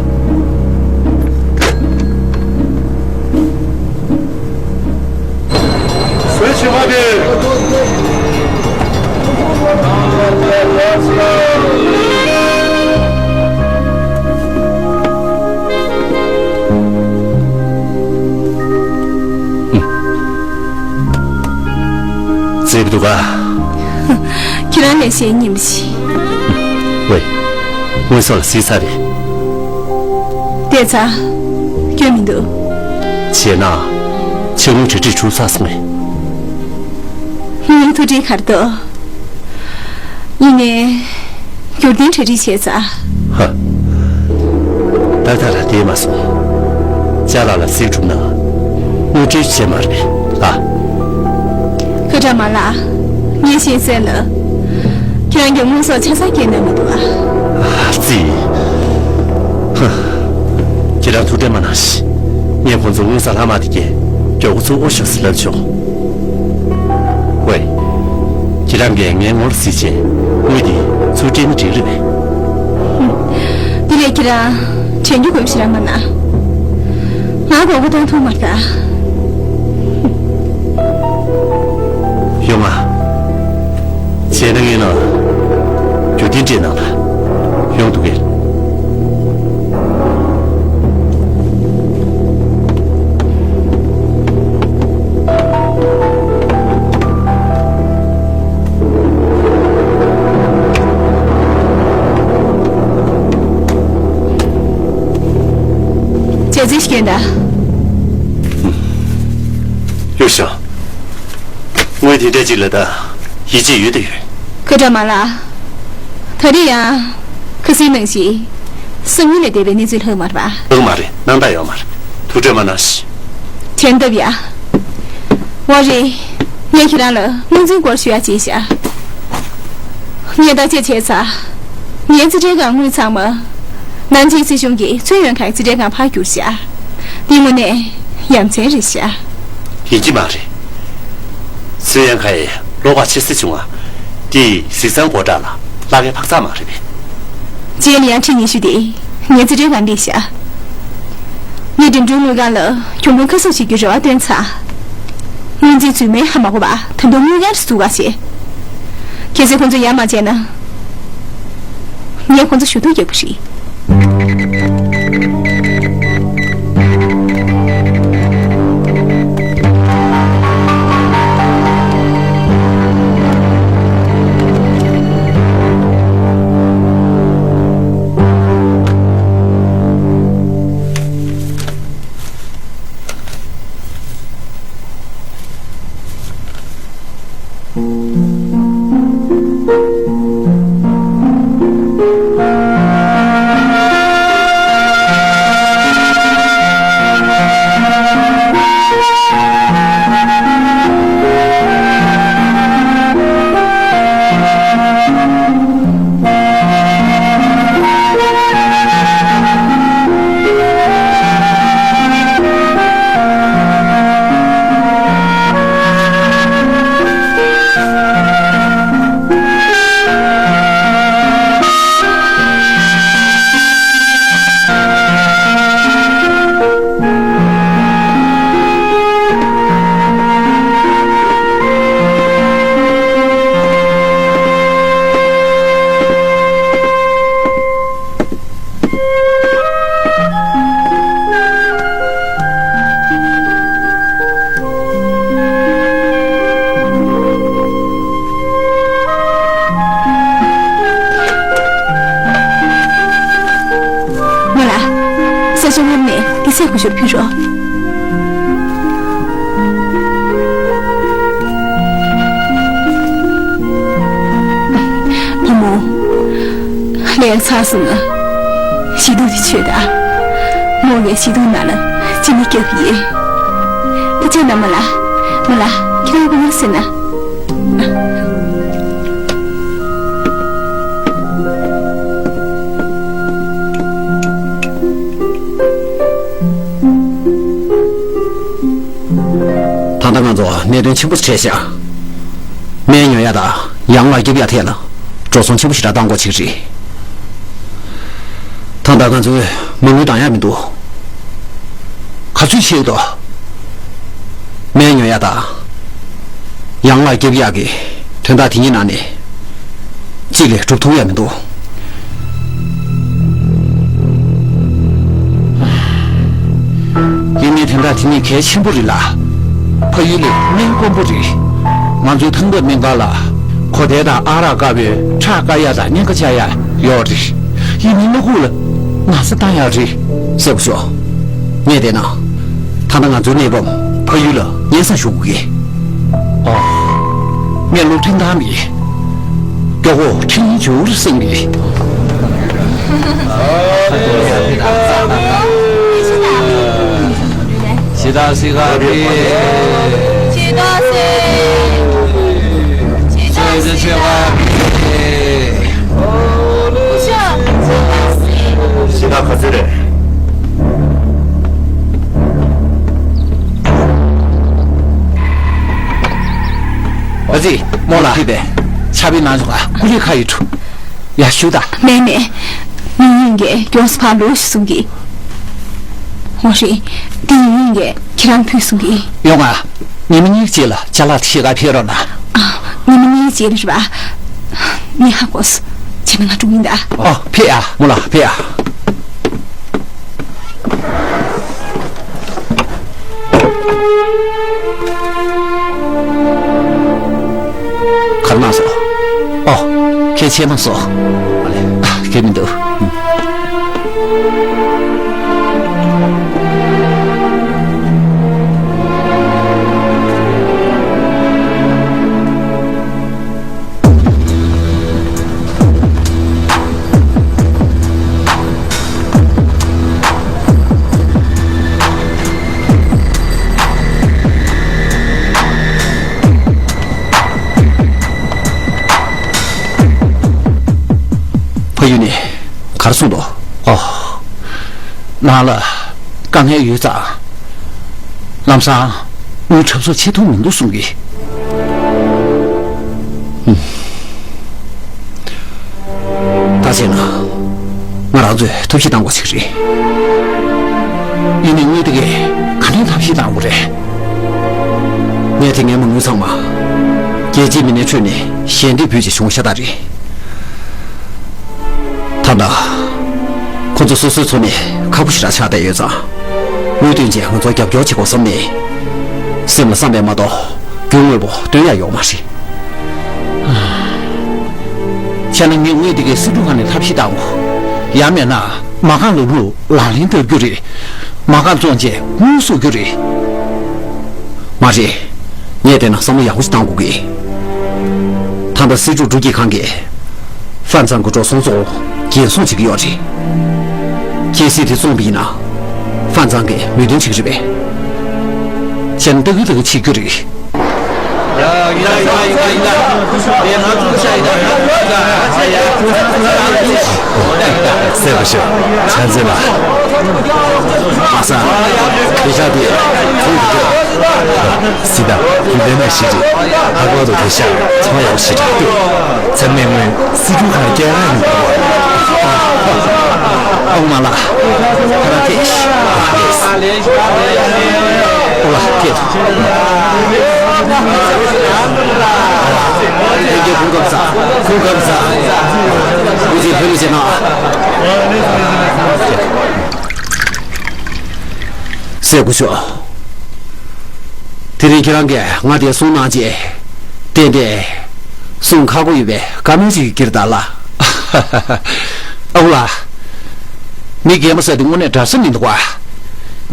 ཁྱེད་རང་ལས་བྱེད་ཉིན་མོ་ཞིག་ཝེ། དངོས་ཟོག་ལ་གཟིགས་ཚར་རེད། བལྟས་ཚར། སྐྱོན་མི་འདུག་བྱས་ན། ཕྱི་དངུལ་གྲ་སྒྲིག་བྱུང་ཚར་སོང་ངས། དངུལ་ཐུགས་འདྲེན་ག་རེ་འདུག་ཡིན་ནའི། བསྒྱུར་རྟེན་གྲ་སྒྲིག་བྱས་ཚར། ཧ། ཏག་ཏག་ལ་བསྡད་མ་སོང་། ཅ་ལག་ལ་གཟིགས་གྲུབ་ན། དངུལ་སྤྲོད་བྱས་མ་རེད་ཨ། ཁ་གྲག་མ་ལགས། ངས་ཤེས་གསལ་ལ། ཁྱེད་རང་གིས་དངོས་ཟོག་ཆ་ཚང་སྐྱེལ་གནང་མི་འདུག་ཨ། ཨ་ཙི། ཧ། ཁྱེད་རང་ཐུགས་ཁྲལ་མ་གནང་ཞིག་ངས་ཁོང་ཚོ་དངུལ་ས་ལྷག་མ་དེ་གས་མགྱོགས་པོ་ཚུར་དབོར་ཤོག་ཟེར་ལབ་བྱུང་། ཝེ། ཁྱེད་རང་གིས་ངའི་ངོ་ལ་གཟིགས་བྱས་དངུལ་དེ་ཚུར་སྤྲད་ན་འགྲིག་རེད་པས། དེ་ལས་ཁྱེད་རང་དྲན་རྒྱུ་དགོས་ཞེ་དྲག་མ་གནང་། ང་མགོ་སྐོར་གཏོང་ཐུབ་མ་རེད་ད། ཡོང་ང་། བྱས་ན་ངས་ནང་རྒྱུ་རྐྱེན་སྤྲད་གནང་ད། ཡོང་འདུག་གས། བྱས་རྗེས་ཞིག་སྐྱོན་དང་། ཡོད་ཤག་དངུལ་དེ་འདྲ་ཅིག་ལ་ད་ཡིད་ཆེས་ཡོད་དང་ཡོད། ཁ་གྲག་མ་ལགས། ད་རེས་ཡང་ཁ་སང་ནང་བཞིན་བསམ་ཡུལ་ལས་འདས་པའི་གནས་ཚུལ་ལྷག་མ་རེད་པ། ལྷག་མ་རེད། སྣང་དག་ཡོད་མ་རེད། ཐུགས་ཁྲལ་མ་གནང་ཞིག་དྲན་སྟབས་ཡ། འོ་རེད། ངས་ཁྱེད་རང་ལ་དངུལ་འཛིན་སྐོར་ཞུ་ཡ་བྱས་ཤག་ངས་བརྟག་དཔྱད་བྱས་ཚར། ངའི་རྩིས་ཁྲའི་སྒང་དངུལ་ཚང་མ། ནན་ཅིང་སྲིད་གཞུང་གི་ཚུན་ཡོན་ཁང་རྩིས་ཁྲའི་སྒང་ཕར་བསྒྱུར་ཤག་དེ་དངོས་གནས། ཡ་མཚན་རེད་ཤག་ཡིན་གྱི་མ་རེད། ཚེ་ཡང་ཁ་ཡེ་བློ་ཁ་ཕྱི་སེ་བྱུང་བ། དེ་ཡིག་ཚང་སྒོ་བྲག་ལ་བླ་རྒན་འཕག་འཚག་མ་རེད་པས། རྗེས་ལ་ཡང་ཁྲི་ཉི་ཤུ་དེ་ངའི་རྩིས་སྤྲོད་གང་འགྲིག་ཤག་ངས་འགྲིམ་འགྲུལ་དངུལ་ཁང་ལ་གྱོང་གུན་ཁ་གསབ་བྱེད་རྒྱུའི་རེ་བ་བཏོན་ཚར། དངུལ་འཛིན་རྫུན་མའི་ཧ་མ་གོ་བ་ད་དུང་དངུལ་ཁང་རུ་ཚུགས་ག་བྱེད། གལ་སྲིད་ཁོང་ཚོས་ཡར་མ་བྱས་ན། ངས་ཁོང་ཚོ་ཞུ་གཏུག་རྒྱག་པ་རེད། མོ་ལགས། ས་ཞིང་ངོམ་ནས་འདི་ཚད་ཁུ་བྱུག་ཕུལ་རོགས། བུ་མོ། ལས་ཚར་སོང་ན། ཞེ་སྡུག་དེ་ཆོད་ད། མོ་ངའི་ཞེ་སྡུག་ནང་ལ་ཅི་ནས་སྐྱོབ་ཀྱི་ཡིན། ད་ཅི་ན་མོ་ལགས། མོ་ལགས་ཁྱེད་རང་གི་ངོ་ཟེར་ན། ད་ལྟ་ང་ཚོ་གནད་དོན་ཆེན་པོ་འཕྲད་ཤག་སྨན་ཉོ་ཡ་དང་ཡང་ལག་རྒྱབ་ཡ་ཐད་ལ་འགྲོ་སོང་ཆེན་པོ་ཞེ་དྲག་གཏང་དགོས་ཅིག་རེད། ད་ལྟ་ང་ཚོས་མ་དངུལ་འདང་ཡ་མི་འདུག་ག་ཚོད་བྱེད་དོ། སྨན་ཉོ་ཡ་དང་ཡང་ལག་རྒྱབ་ཡ་གི་དོན་དག་དེ་གཉིས་ནང་ནས་གཅིག་ལས་སྒྲུབ་ཐུབ་ཡ་མི་འདུག་ཡིན་ནའི་དོན་དག་དེ་གཉིས་གལ་ཆེན་པོ་རེད་ལ། ཕ་ཡུལ་ལ་སྨན་དཀོན་པོ་རེད། ང་ཚོའི་ཐང་འདབས་སྨན་ཁང་ལ་གོ་ཐལ་དང་ཨ་རག་བཀག་པའི་ཁྲག་བཀག་ཡ་དང་གཉན་ཁ་བཅག་ཡ་ཡོད་རེད། ཡིན་ནའི་སྨན་ཁུག་ལ་ན་ཚ་བཏང་ཡ་རེད། སྲས་པོ་ཤོ། ངས་བལྟས་ན། ད་ལྟ་ང་ཚོའི་གནས་བབ་ཕ་ཡུལ་ལ་སྙན་སེང་ཞུ་དགོས་ཀྱི། ཨོ། ངས་སློབ་འཕྲིན་བཏང་མེད། མགྱོགས་པོ་འཕྲིན་ཡིག་འབྱོར་སེང་གེ། ཇི་ལྟར་སྲིད་ག་གི། ཇི་ལྟར་སྲིད། ཇི་ལྟར་སྲིད་ག་གི། ཇི་ལྟར་ག་ཚོད་རེད། ཨ་ཙི། རྨོ་ལགས། ཕེབས་པས། ཕྱག་དཔེ་གནང་བྱུང་ང་། ཀུ་ལེ་ཁ་ཡི་ཁྲུ། ཡ་ཞུ་ད། མེད་མེད། མི་ཡིན་གྱི་མགྱོགས་སུ་ཕར་ལོག་ཞུ་གསུང་གི། འོ་རེད། འདི་ཡིན་གྱི་ཁྱེད་རང་ཕུལ་གསུང་གི། ཡོང་ང་། ཉི་མ་གཉིས་ཀྱི་རྗེས་ལ་ཅ་ལག་ཤེས་ག་ཕེབས་རོགས་གནང་། ཨ། ཉི་མ་གཉིས་རྗེས་ལ་རེད་པ། ངས་ཧ་གོ་སོང་། བྱས་ན་ང་འགྲོ་གི་ཡིན་ད། ཨོ་ཕེབས་ཨ། རྨོ་ལགས་ཕེབས་ཨ། ག་རེ་གནང་སོང་། ཨོ། ཁྱེད་ཆད་མ་སོང་། ཨ་ལེ། ཨ། ཁྱད་མི་འདུག་ཕ་ཡུལ་ནས་ག་རེ་གསུངས་འདུག་ཨོ། ནང་ལ་དཀའ་ངལ་ཡོད་ཙང་ ལམ་སང་དངུལ་གྲབས་གསོག་བྱེད་ཐུབ་མི་འདུག་གསུང་གི། ད་བྱས་ན་ང་རང་ཚོས་ཐབས་ཤེས་གཏང་དགོས་ཅིག་རེད། ཡིན་ནའི་དངུལ་དེ་གས་ག་འདྲའི་ཐབས་ཤེས་གཏང་དགོས་རེད། ངས་དེ་ངའི་མ་དངུལ་ཚང་མ་རྒྱལ་སྤྱིའི་མི་སྣའི་ཁྲོད་ནས་ཞལ་འདེབས་ཕུལ་བྱས་བྱུང་བ་ཤ་སྟག་རེད། ད་ལྟ་ཁོ་ཚོ་སོ་སོའི་འཚོ་གནས་ཁག་པོ་ཞེ་དྲག་ཆགས་བསྡད་ཡོད་ཙང་། དངུལ་བཏོན་བྱས་ང་ཚོར་རྒྱབ་སྐྱོར་བྱེད་དགོས་བསམ་ནས་སེམས་ལ་བསམ་པས་མ་གཏོགས་རྒྱུ་དངོས་པོ་བཏོན་ཡ་ཡོད་མ་རེད། བྱས་ན་ངས་དངུལ་འདི་གའི་སྲིད་གྲོས་ཁང་ནས་ཐབས་ཤེས་བཏང་། ཡང་མིན་ན་མ་རྐང་ལམ་ལུགས་ལག་ལེན་བསྟར་རྒྱུ་རེད། མ་རྐང་བཙོང་བྱས་དངུལ་གསོག་རྒྱུ་རེད། མ་རེད། ངས་བལྟས་ན་བསམ་བློ་ཡག་པོ་ཞིག་བཏང་དགོས་ཀི། ད་ལྟ་སྲིད་གྲོས་དྲུག་གི་ཁང་གིས་ཧྥན་ཚང་གི་འགྲོ་སོང་ཚོ་འགན་སྲུང་བྱེད་ཀྱི་ཡོད་རེད། གལ་སྲིད་དེ་བཙོངས་པ་ཡིན་ན་ཧྥན་ཚང་གི་མོས་མཐུན་བྱེད་ཀྱི་རེད་པས། བྱས་ན་ལྟ་གི་ལྟ་གི་བྱེད་རྒྱུ་རེད། སྲས་པོ་ཤོ་ཆང་ཚེ་ལ། ཨ་ས། དེ་ཤ་དེ། ཁོང་གི་དེ། སི་ཏ་རྒྱུད་ལྡན་ནས་ཤི་རེད། ལྷག་པར་དུ་དེ་ཤ་ཚོང་ཡག་པོ་ཞེ་དྲག་འདུག་ཚང་མས་སྔོན་སྲིད་གྲོས་ཁང་བསྐྱལ་རག་ཡོང་དགོས། ཨོ་མ་ལགས། ཁ་ར་ཁེ་ཤི། ཨོ་ལགས་ཁེ། ཐེངས་གི་གོ་སྐབས་ཟ། གོ་སྐབས་ཟ། འུ་ཚོས་ཕན་ལ་བྱེད་ན། སྲས་སྐུ་ཞབས། དེ་རིང་ཁྱེད་རང་གིས་ང་དེ་གསུང་གནང་རྗེས། ཏན་ཏན་གསུང་ཁག་པོ་ཡོད་པའི་བཀའ་མོལ་ཅིག་གྱིར་ད་ལ། ཨ་ཁུ་ལགས། མི་རྒན་པ་ཟེར་དེ་དངོས་གནས་འདྲ་ས་མི་འདུག་བ།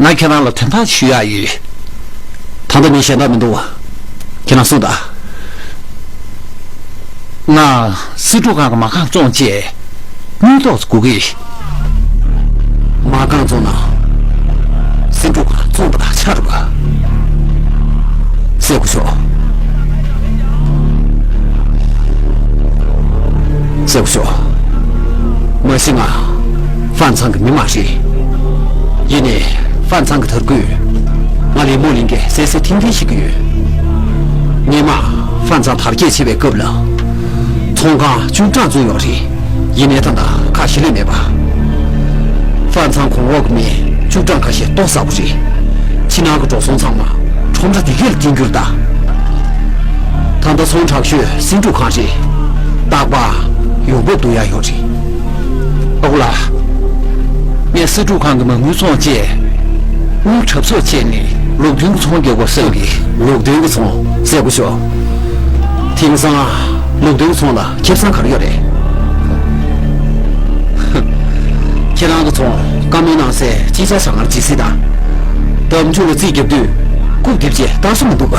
ང་ཁྱེད་རང་ལ་དོན་དག་ཞུ་ཡག་ཡོད། ད་ལྟ་མི་གཞན་དག་མི་འདུག་བ། ཁྱེད་རང་གསུངས་དང་། ང་སྲིད་གྲོས་ཁང་གི་མ་རྐང་བཙོངས་རྗེས་དངུལ་ཏོག་ཙམ་དགོས་ཀི། མ་རྐང་བཙོངས་ན་སྲིད་གྲོས་ཁང་བཙོངས་པ་དང་ཆ་འགྲོ་ག། སྲས་སྐུ་ཞབས། སྲས་སྐུ་ཞབས། མ་གཞི་ང་ཧྥན་ཚང་གི་མི་མ་རེད། ཡིན་ནའི་ཧྥན་ཚང་གི་དར་གོས་ང་ལས་མོ་ལིན་གྱིས་གསལ་གསལ་ཐིང་ཐིང་ཤེས་ཀྱི་ཡོད། སྔོན་མ་ཧྥན་ཚང་དར་རྒྱས་ཆེ་བའི་སྐབས་ལ་ཚོང་ཁང་བཅུ་གྲངས་བཙུགས་ཡོད་རེད། ཡིན་ནའི་ད་ལྟ་ཁ་ཞེ་ལས་མེད་པ། ཧྥན་ཚང་གོང་འོག་གི་མི་བཅུ་གྲངས་ཁ་ཤས་ལྟོ་ཟ་བོ་རེད། ཕྱི་ནང་གི་འགྲོ་སོང་ཚང་མ་ཁྲོམ་ར་དེ་གས་ལ་བརྟེན་རྒྱུ་རེད་ད། ད་ལྟ་ཚོང་དྲག་ཤོས་སྲིད་གྲོས་ཁང་རེད། རྟག་པར་ཡོང་འབབ་བསྡུ་ཡ་ཡོད་རེད། ཨ་ཁུ་ལགས། ངས་སྲིད་གྲོས་ཁང་གི་མ་དངུལ་བཙོངས་རྗེས། དངུལ་གྲབས་གསོག་བྱས་ནས་ལུགས་མཐུན་གྱི་ཚོང་རྒྱག་དགོས་བསམ་གི། ལུགས་མཐུན་གྱི་ཚོང་སྲས་སྐུ་ཞབས། དེང་སང་ལུགས་མཐུན་ཚོང་ལ་ཁེ་བཟང་ག་རེ་ཡོད་རེད། ཁྱེད་རང་གི་ཚོང་བཀའ་མོལ་གནང་སའི་ཅི་ཆ་ཆ་ངར་ཇི་སྲིད་དང་། འདེམས་ཆུང་ལ་རྩིས་རྒྱབ་དུས་རྐུབ་རྡེབ་ཅེས་ལྟ་སུ་མི་འདུག་ག།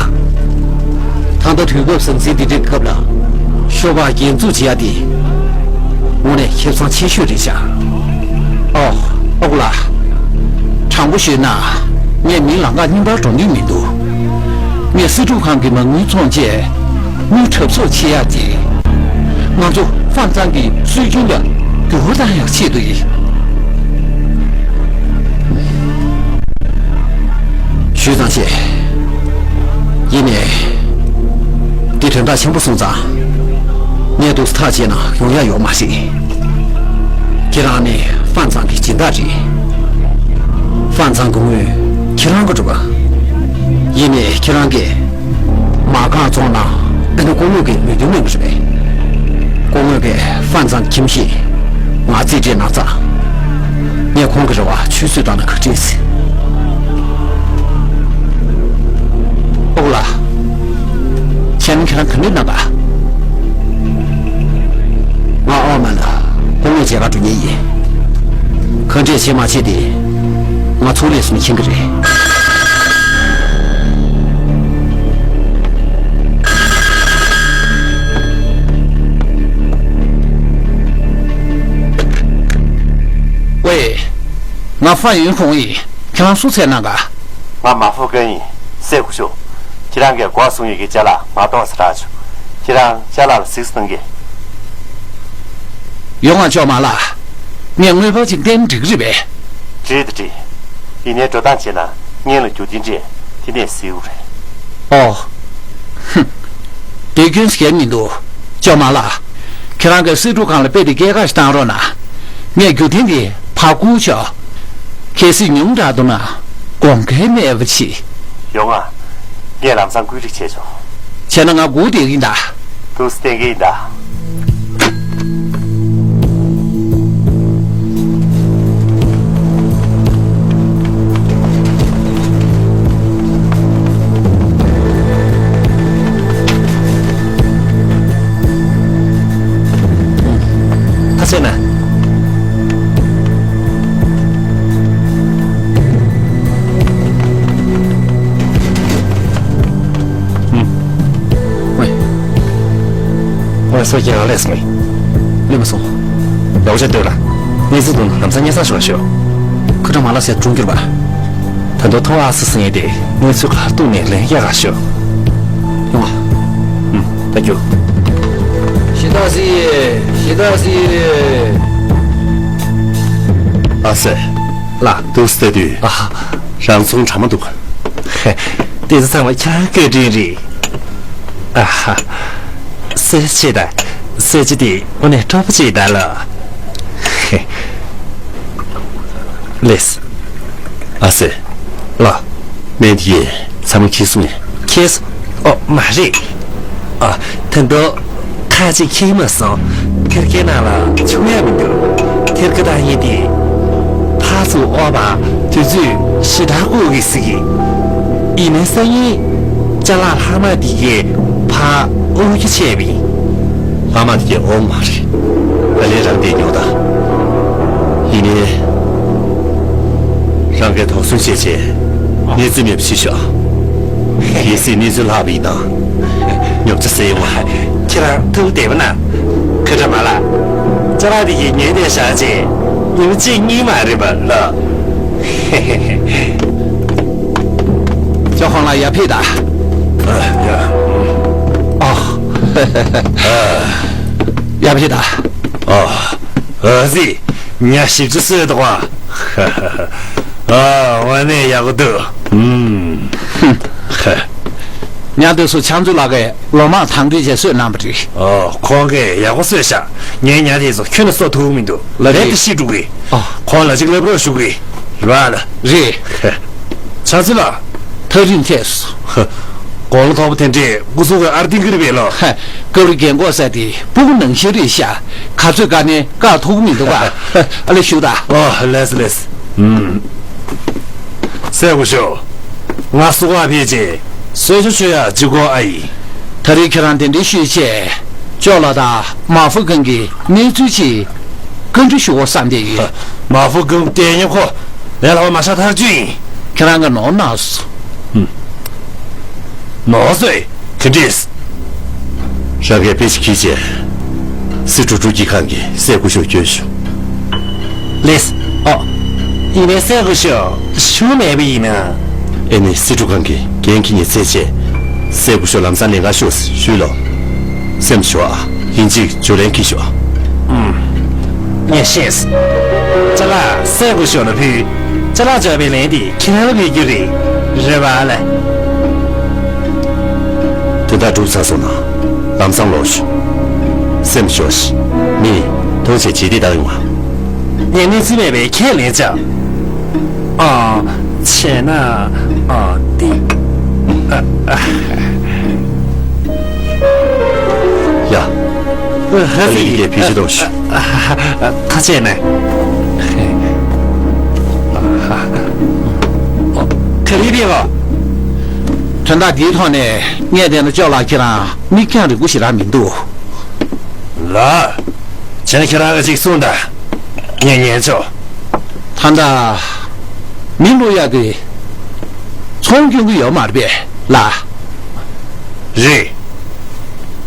ད་ལྟ་དུས་སྐབས་ཟང་ཟིང་འདི་འདྲའི་སྐབས་ལ་ཤོ་སྦག་རྒྱན་འཛུགས་བྱེད་ཡ་དེ་དངོས་གནས་ཁེ་བཟང་ཆེ་ཤོས་རེད་ཤག། ཨོ། ཨ་ཁུ་ལགས། དྲང་པོ་ཞུས་ན། ངས་མི་ལམ་ཁ་རྙིང་པར་འགྲོ་འདོད་མི་འདུག། ངས་སྲིད་གྲོས་ཁང་གི་མ་དངུལ་བཙོངས་རྗེས། དངུལ་གྲབས་གསོག་བྱེད་ཡག་དེ། ང་ཚོ་ཧྥན་ཚང་གི་སྲོལ་རྒྱུན་ལ་འགྱུར་བ་གཏང་ཡག་ཆེད་དུ་ཡིན། ཞུས་ཙང་བྱས། ཡིན་ནའི། འདི་དོན་དག་ཆེན་པོ་སོང་ཙང་། ངས་འདུག་སེ་ཐག་བཅད་ན་ཡོང་ཡ་ཡོད་མ་རེད། ཁྱེད་རང་ནི་ཧྥན་ཚང་གི་སྦྱིན་བདག་རེད། ཧྥན་ཚང་གི་དངུལ་ཁྱེད་རང་གི་འགྲོ་གི། ཡིན་ནའི་ཁྱེད་རང་གིས་མ་རྐང་བཙོངས་ན་དཔེར་ན་སྐུ་ངོ་གི་མོས་མཐུན་མེད་པ་རེད་པས། སྐུ་ངོ་གིས་ཧྥན་ཚང་ཁྱིམ་གཞིས་ང་རྩིས་སྤྲད་གནང་ཙང་། ངས་ཁོང་གི་རེ་བ་ཆུད་ཟོས་བཏང་ན་ག་འདྲས། ཨོ་ལགས། བྱས་ན་ཁྱེད་རང་ག་འདྲས་གནང་ག། ང་ཨོ་མ་ལ་སྐུ་ངོ་མཇལ་ཁ་འགྲོ་མཁན་ཡིན། ག་འདྲས་བྱེད་མ་བྱེད་དེ་ང་ཚོ་ལས་སུ་མཁྱེན་གི་རེད། ཝེ། ང་ཧྥ་ཡུན་ཧུང་ཡིན། ཁྱེད་རང་སུ་འཚོལ་གནང་ག། ང་མ་ཧྥུ་ཀན་ཡིན། སྲས་སྐུ་ཞབས། ཁྱེད་རང་གིས་སྒོ་གསུམ་ཡི་གེ་ཅ་ལག་མ་གཏོང་ཟེར་རག་བྱུང་། ཁྱེད་རང་ཅ་ལག་ལ་གཟིགས་གནང་གི། ཡོང་ང་ཅོག་མ་ལགས། ངས་དངུལ་འབར་ཅིག་བསྟན་འགྲིག་རེད་པས། འགྲིག་དང་འགྲིག། ཡིན་ནའི་འགྲོ་སྟངས་བྱས་ན་སྔོན་ལ་རྒྱུ་རྐྱེན་སྤྲད། ཅི་ནས་སེའུ་རེད། ཨོ། ཧུམ། དེ་སྐྱོན་ཞིག་མི་འདུག་ཅོ་མ་ལགས། ཁྱེད་རང་གིས་སི་ཀྲུའུ་ཁང་ལ་དཔེ་དེ་སྐྱེལ་ག་ཞིག་བཏང་རོགས་གནང་། ངས་རྒྱུ་མཐུན་གྱིས་ཕར་བསྐུར་ཆོག་གལ་སྲིད་ཉུང་དྲགས་འདུག་ན་དགོངས་འགལ་མེད་པ་གྱིས། ཡོང་ང་། ངས་ལམ་སང་བཀོད་སྒྲིག་བྱས་ཆོག་བྱས་ན་ང་སྒུག་བསྡད་ཀྱིན་གདའ། ཏུག་སེ་བསྟན་གྱི་ཡིན་ད། ཁ་ཤས་ན། ཨུམ། ཝེ། ཝེ་སོ་ཀྱང་ལས་སོང་། ལུས་མ་སོང་། ཡག་ཆ་ལྟོས་ལ། གནས་ཚུལ་དུ་ལམ་སང་སྙན་སེང་ཞུ་བ་ཞུ། ཁུ་ཁྲ་མ་ལ་སེ་ཀྲུང་གྱུར་པ། ད་དུང་ཐོ་ཨ་སི་སི་ངེས་ཏེ་གནས་ཚུལ་ཁ་གཏུགས་ནས་ལན་རྒྱག་ག་ཞུ། ཡོང་བ། ཨུམ། ད་རྒྱུ། ཞི་ད་སི། ཞི་ད་སི། ཨ་སེ། ལ། ཏུག་སེ་དུས། ཨ། རང་ཚོང་གྲ་མ་འདུག་ཧེ། དེ་ཚོ་ཚང་མ་ཁྱེད་རང་བཀའ་དྲིན་རེད། ཨ་ཧ། སེ་ཆེ་ད། སེ་ཆེ་དེ་དངོས་གནས་སྤྲོ་པོ་ཅིག་ད་ལ། ཧེ། ལེས། ཨ་སེ། ལ། སྨན་དེ་ཚང་མ་ཁྱེར་སོང་ངས། ཁྱེར་སོང་། ཨོ་མ་རེད། ཨ། ད་དུང་། ཁ་ཅིག་ཁྱེར་མ་སོང་། ཐེར་ཀའི་ནང་ལ་ཆུང་ཡ་མི་འདུག་ཐེར་ཀ་དང་ཡིན་ཏེ། ཕར་ཚུར་དབོར་བ་དུས་ཚོད་ཞེ་དྲག་འགོར་གི་ཟེར་གི། ཡིན་ནའི་སང་ཉིན་ཅ་ལག་ལྷག་མ་དེ་གས་ཕར་དབོར་རྒྱུ་བྱས་པ་ཡིན། ལྷག་མ་དེ་གས་དབོར་མ་རེད། ད་ལན་རང་བསྡད་ཉོག་ད། ཡིན་ནའི། རང་གིས་དོགས་ཟོན་བྱས་བྱས། གནས་ཚུལ་མེད་པ་ཞིག་ཤོག་གལ་སྲིད་གནས་ཚུལ་ལྷག་པ་ཡིན་ན། ཉོབ་ཆ་སེལ་ཡོང་བ། ཁྱེད་རང་ཐུགས་བདེ་པོ་གནང་། ཁ་ཁྲ་མ་ལགས། ཅ་ལག་འདི་གི་ཉོས་ཏེ་བཞག་རྗེས་ཉིན་གཅིག་གཉིས་མ་རེད་པ་ལགས། ཅོ་ཧོང་ལགས་ཡར་ཕེབས་དང་། ཨ། ཡ། ཨ། ཡར་ཕེབས་དང་། ཨ། ཨ་ཙི། ཉ་བཞི་བཅུ་གསོས་འདུག་པ། ཨ། དངོས་གནས་ཡག་པོ་འདུག་ཨུམ། ཉ་དེ་ཚོ་ཕྱག་མཛོད་ལགས་ཀྱིས་ལོ་མང་དང་དུས་བྱས་གསོས་གནང་བ་རེད། ཨོ། ཁོང་གིས་ཡག་པོ་གསོས་ཤག་ངའི་ཉ་དེ་ཚོ་ཁྱོན་ནས་གསོ་ཐུབ་མི་འདུག་ལ་རེད། ལན་དེ་ཤི་འགྲོ་གི། ཨོ། ཁོང་ལ་གཅིག་ལབ་རོགས་ཞུ་གི། རེད་པ་ལགས། རེད། ཕྱག་མཛོད་ལགས། ཐག་རིང་ཐལ་སོང་། དགུང་ལོ་མཐོ་པོ་དེ་འདྲས་སྐུ་གཟུགས་ཀྱི་ཨར་ཏིང་གི་རེད་པས་ལོ། ཧ། སྐབས་རེ་རྒན་གོག་ཟེར་དེ་སྤུ་གུ་ནང་བཞིན་རེད་ཤག་ག་ཚོད་བཀག་ནའི་བཀག་ཐུབ་ཀྱི་མི་འདུག་ག་ཨ་ལས་ཞུ་ད། ཨོ། ལེས་ལེས། ཨུམ། སྲས་སྐུ་ཞབས། ང་སུ་ག་ཕེབས་རྗེས་གསོལ་ཇ་མཆོད་ཡག་ཅིག་དགོས་ཨ་ཡིན། ད་རེས་ཁྱེད་རང་གདན་འདྲེན་ཞུས་བྱས། ཅོ་ལགས་དང་མ་ཧྥུ་ཀུན་གྱི་གནས་ཚུལ་ཅིག་བཀའ་འདྲི་ཞུ་དགོས་བསམ་བསྡད་ཡོད། མ་ཧྥུ་ཀུན་ལྟས་ངན་ཁོ། ལས་སླ་བ་མ་ཤག་ཐག་ཆོད་ཡིན། ཁྱེད་རང་གིས་ནོར་གནང་སོང་། ཧུམ། ནོར་སོང་། ག་འདྲས། རང་གིས་དཔེ་ཞིག་གྱིས་བྱས། སི་ཀྲུའུ་ཀྲུའུ་ཀྱི་ཁང་གི་སྲས་སྐུ་ཞབས་སྐྱོན་ཞུ། ལེས། ཨོ། ཡིན་ནའི་སྲས་སྐུ་ཞབས་ཞུ་མེད་པ་ཡིན་ན། ཨེ་ནི་སི་ཀྲུའུ་ཁང་གི་འགན་འཁྱེར་ནས་ཚེ་ཆད། སྲས་སྐུ་ཞབས་ལམ་སང་ལེན་ག་ཤོག་ཞུས་ལོ། སེམས་ཞོག་ཨ། ཡིན་གཅིག་བརྗོད་ལན་གྱིས་ཤོག་ཨུམ། ངས་ཤེས། ཅ་ལག་སྲས་སྐུ་ཞབས་ལ་ཕུལ། ཅ་ལག་འཇོག་པའི་ལན་དེ་ཁྱེད་རང་ལ་ཕུལ་རྒྱུ་རེད། རེད་པ་ལགས། དོན་དག་གྲུབ་ཚར་སོང་ན་ལམ་སང་ལོག་ཤོག་སེམས་ཞོག་ཤིག་མི་ཐུགས་རྗེ་ཆེ་དེ་དག་ཡོང་བ། ངས་གནས་ཚུལ་མེད་པའི་ཁས་ལེན་བྱ། ཨ། བྱས་ན། ཨ། འདི། ཨ། ཨ། ཡ། ཨ། ཧ་ལས་ཀྱི་ཕི་ཤི་དོ་ཤི། ཨ། ཨ། ཨ། ཐ་ཆད་ནས། ཨ། ཨ། ག་རེ་རེད་བ། དོན་དག་འདིའི་ཐོག་ནས་ངས་བལྟས་ན་ཅོ་ལགས་ཁྱེད་རང་མིག་རྒྱང་རིང་པོ་ཞེ་དྲག་མི་འདུག་ལགས། བྱས་ན་ཁྱེད་རང་གིས་ཅིག་གསུངས་དང་། ངས་ཉན་ཆོག་ད་ལྟ་མི་བླུག་ཡག་གི་ཚོང་སྐྱོན་གྱི་ཡོད་མ་རེད་པས་ལགས། རེད།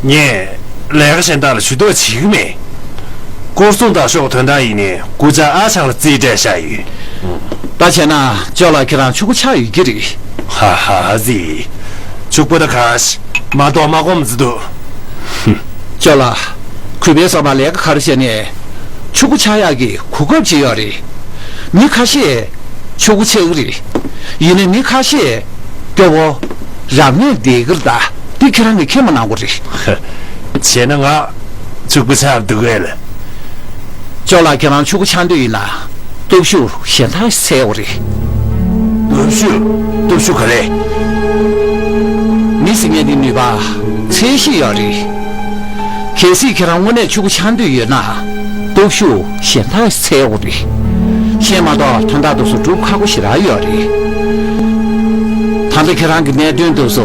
ངས་ལས་ཀ་གཞན་དག་ལ་ཇུས་གཏོགས་བྱེད་ཀྱི་མེད། སྐོར་སྲུང་དང་ཤོག་དོན་དག་ཡིན་ནའི་སྐུ་བཅར་ཨ་ཆང་ལ་རྩིས་སྤྲད་བཞག་ཡོད། ད་བྱས་ན་ཅོ་ལགས་ཁྱེད་རང་ཕྱུ་གུ་ཆགས་ཡོད་ཀྱི་རེད། ཧ་ཧ་ཧ་ཟི། ཕྱུག་པོ་ད་ག་ཤི་མ་གཏོགས་མ་གོམས་ཟི་འདུག་ཅོ་ལགས། གུས་པས་བསམ་པ་ལས་ཀ་ག་རེ་བྱས་ནས་ཕྱུ་གུ་ཆགས་ཡག་གི་གོ་སྐབས་ཅིག་ཡོད་རེད། མི་ཁ་ཤས་ཕྱུ་གུ་ཆགས་ཀྱི་རེད། ཡིན་ནའི་མི་ཁ་ཤས་ སྐྱོ་བོ། རབ་གནས་འདི་གིར་ད་འདི་ཁྱེད་རང་གིས་ཁྱེར་མ་གནང་དགོས་རེད། བྱས་ན་ང་ཕྱུག་པོ་ཆགས་འདུག་གས་ལ། ཅོ་ལགས་ཁྱེད་རང་ཕྱུག་པོ་ཆགས་འདོད་ཡིན་ན། སྟོབས་ཤུགས་གཞན་དག་འཚོལ་དགོས་རེད། སྟོབས་ཤུགས། སྟོབས་ཤུགས་ག་རེ། མི་ཟེར་མཁན་འདི་ནུས་པ་ཚད་གཞི་ཡོད་རེད། གལ་སྲིད་ཁྱེད་རང་དངོས་གནས་ཕྱུག་པོ་ཆགས་འདོད་ཡོད་ན། སྟོབས་ཤུགས་གཞན་དག་འཚོལ་དགོས་རེད། གཞན་མ་གཏོགས་དོན་དག་དེ་ཚོ་སྒྲུབ་ཁག་པོ་ཞེ་དྲག་ཡོད་རེད། ད་ལྟ་ཁྱེད་རང་གི་གནད་དོན་དེ་ཚོ་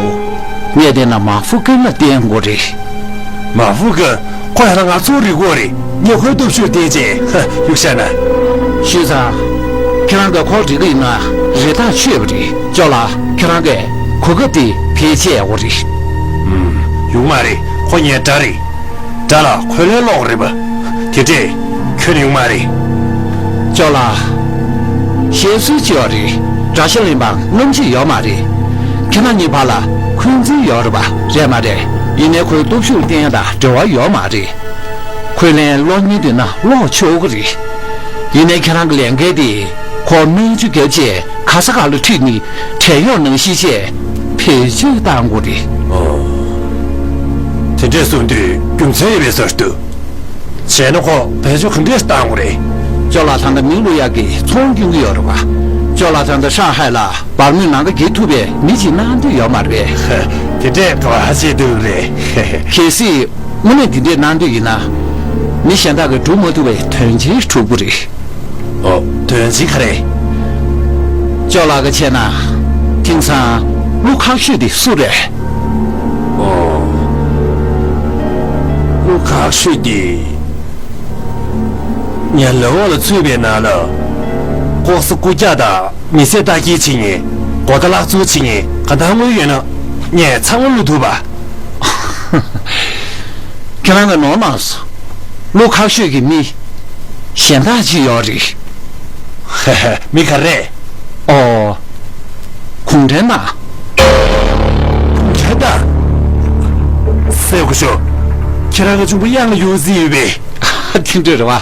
ངས་བལྟས་ན་མ་ཧྥུ་ཀུན་ལ་བསྟན་དགོས་རེད། མ་ཧྥུ་ཀུན། ཁོ་ཡང་ན་ང་ཚོའི་རིག་པ་རེད། ངས་ཁོའི་སྟོབས་ཤུགས་བསྟན་རྗེས་གཡུག་བཞག་ན། ཞུས་ཙང་། ཁྱེད་རང་གིས་ཁོ་རིག་གི་ཡིན་ན་རེ་ཐག་ཆོད་པ་རེད། ཅོ་ལགས་ཁྱེད་རང་གིས་གོ་སྐབས་དེ་བེད་སྤྱད་དགོས་རེད། ཨུམ། ཡོང་མ་རེད། ཁོ་ངའི་དགྲ་རེད། དགྲ་ལ་འཁོན་ལན་སློག་རེད་པ། དེ་འདྲས་ཁྱོན་ནས་ཡོང་མ་རེད། ཅོ་ལགས། བཤད་སྲོལ་ཅིག་ཡོད་རེད། དགྲ་ཤ་ལེན་པ་རྔམ་བརྗིད་ཡོད་མ་རེད། ཁྱེད་རང་གཉིས་བར་ལ་འཁོན་འཛིན་ཡོད་རེད་པ། རེད་མ་རེད། ཡིན་ནའི་ཁོའི་སྟོབས་ཤུགས་བསྟན་ཡ་དང་འབྲེལ་བ་ཡོད་མ་རེད། འཁོན་ལན་སློག་སྙིང་འདོད་ན་སློག་ཆོག་གི་རེད། ཡིན་ནའི་ཁྱེད་རང་གི་ལས་འགན་དེ་ཁོ་སྨན་བཅོས་བརྒྱབ་རྗེས་ག་ས་ག་ལ་ཁྲིད་ནས་བྲན་གཡོག་ནང་བཞིན་བྱས་བེད་སྤྱོད་བཏང་དགོས་རེད། ཨོ། དེ་འདྲས་གསུངས་དུས་རྒྱུ་མཚན་ཡོད་པའི་བཟོ་འདུག་བྱས་ན་ཁོ་བེད་སྤྱོད་ག་འདྲས་བཏང་དགོས་རེད། ཅོ་ལགས་ད་ལྟ་མི་བླུག་ཡག་གི་ཚོང་སྐྱོན་གྱི་ཡོད་རེད་པ། ཅོ་ལགས་ད་ལྟ་ཧྲང་ཧའེ་ལ་སྦར་མོས་ནང་ཁ་འགེལ་ཐུབ་པའི་མི་ཅིག་གནང་འདོད་ཡོད་མ་རེད་པས། དེ་འདྲས་ག་བ་བྱེད་འདུག་རེད། གལ་སྲིད་དངོས་གནས་འདི་འདྲས་གནང་འདོད་ཡིན་ན། མི་གཞན་དག་གིས་སྒྲུབ་མ་ཐུབ་པའི་དོན་ཆེན་སྒྲུབ་དགོས་རེད། ཨོ། དོན་ཆེན་ག་རེ། ཅོ་ལགས་ཀྱིས་བྱས་ན། དེང་སང་བློ་ཁག་ཤོས་དེ་སུ་རེད། ཨོ། བློ་ཁག་ཤོས་དེ། ངའི་ལག་འོག་ལ་ཚུད་པའི་ནང་ལ། ལྐོག་ཟ་རྐུ་རྒྱག་དང་མི་ཚེ་ལྟ་སྐྱེལ་བྱེད་མཁན། མགོ་དང་ལག་འཛུགས་བྱེད་མཁན་གང་ལྟར་དངུལ་ཡོད་ན། ངས་ཚང་མ་བླུག་ཐུབ་པ། ཁྱེད་རང་གིས་ནོར་མ་སོང་། བློ་ཁག་ཤོས་ཀྱི་མི་གཞན་དག་ཅིག་ཡོད་རེད། ཧེ་ཧེ། མི་ག་རེ། ཨོ། གུང་ཁྲན་ཏང་། གུང་ཁྲན་ཏང་། སྲས་སྐུ་ཞབས། ཁྱེད་རང་གི་གཅུང་པོ་གཡང་ལ་ཡོང་རྩིས་ཡོད་པས། དེ་འདྲ་རེད་པ།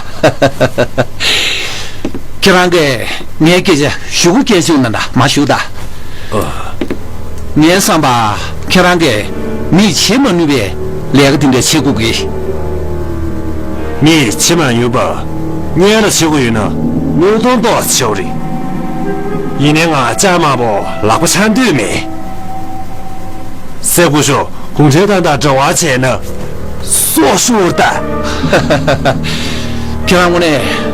ཁྱེད་རང་གིས་ངའི་སྐད་ཆ་ཞུ་དགོས་སྐད་ཆ་བྱུང་ན་འདྲ་མ་ཞུ་ད། ཨ། ངའི་བསམ་པར་ཁྱེད་རང་གིས་མིས་བྱེད་མ་ནུས་པའི་ལས་ཀ་འདི་འདྲ་བྱེད་དགོས་ཀྱི། མིས་བྱེད་མ་ནུས་པ་སྔོན་ལ་བྱེད་དགོས་ཡོད་ན། དངོས་མཐོང་ཐོག་བྱེད་དགོས་རེད། ཡིན་ནའི་ང་ཅང་མང་པོ་ལག་པ་འཆང་འདོད་མེད། སྲས་སྐུ་ཞབས། གུང་ཁྲན་ཏང་དང་འབྲེལ་བ་བྱས་ན། སྲོག་ཤོར་ད། ཁྱེད་རང་དངོས་གནས་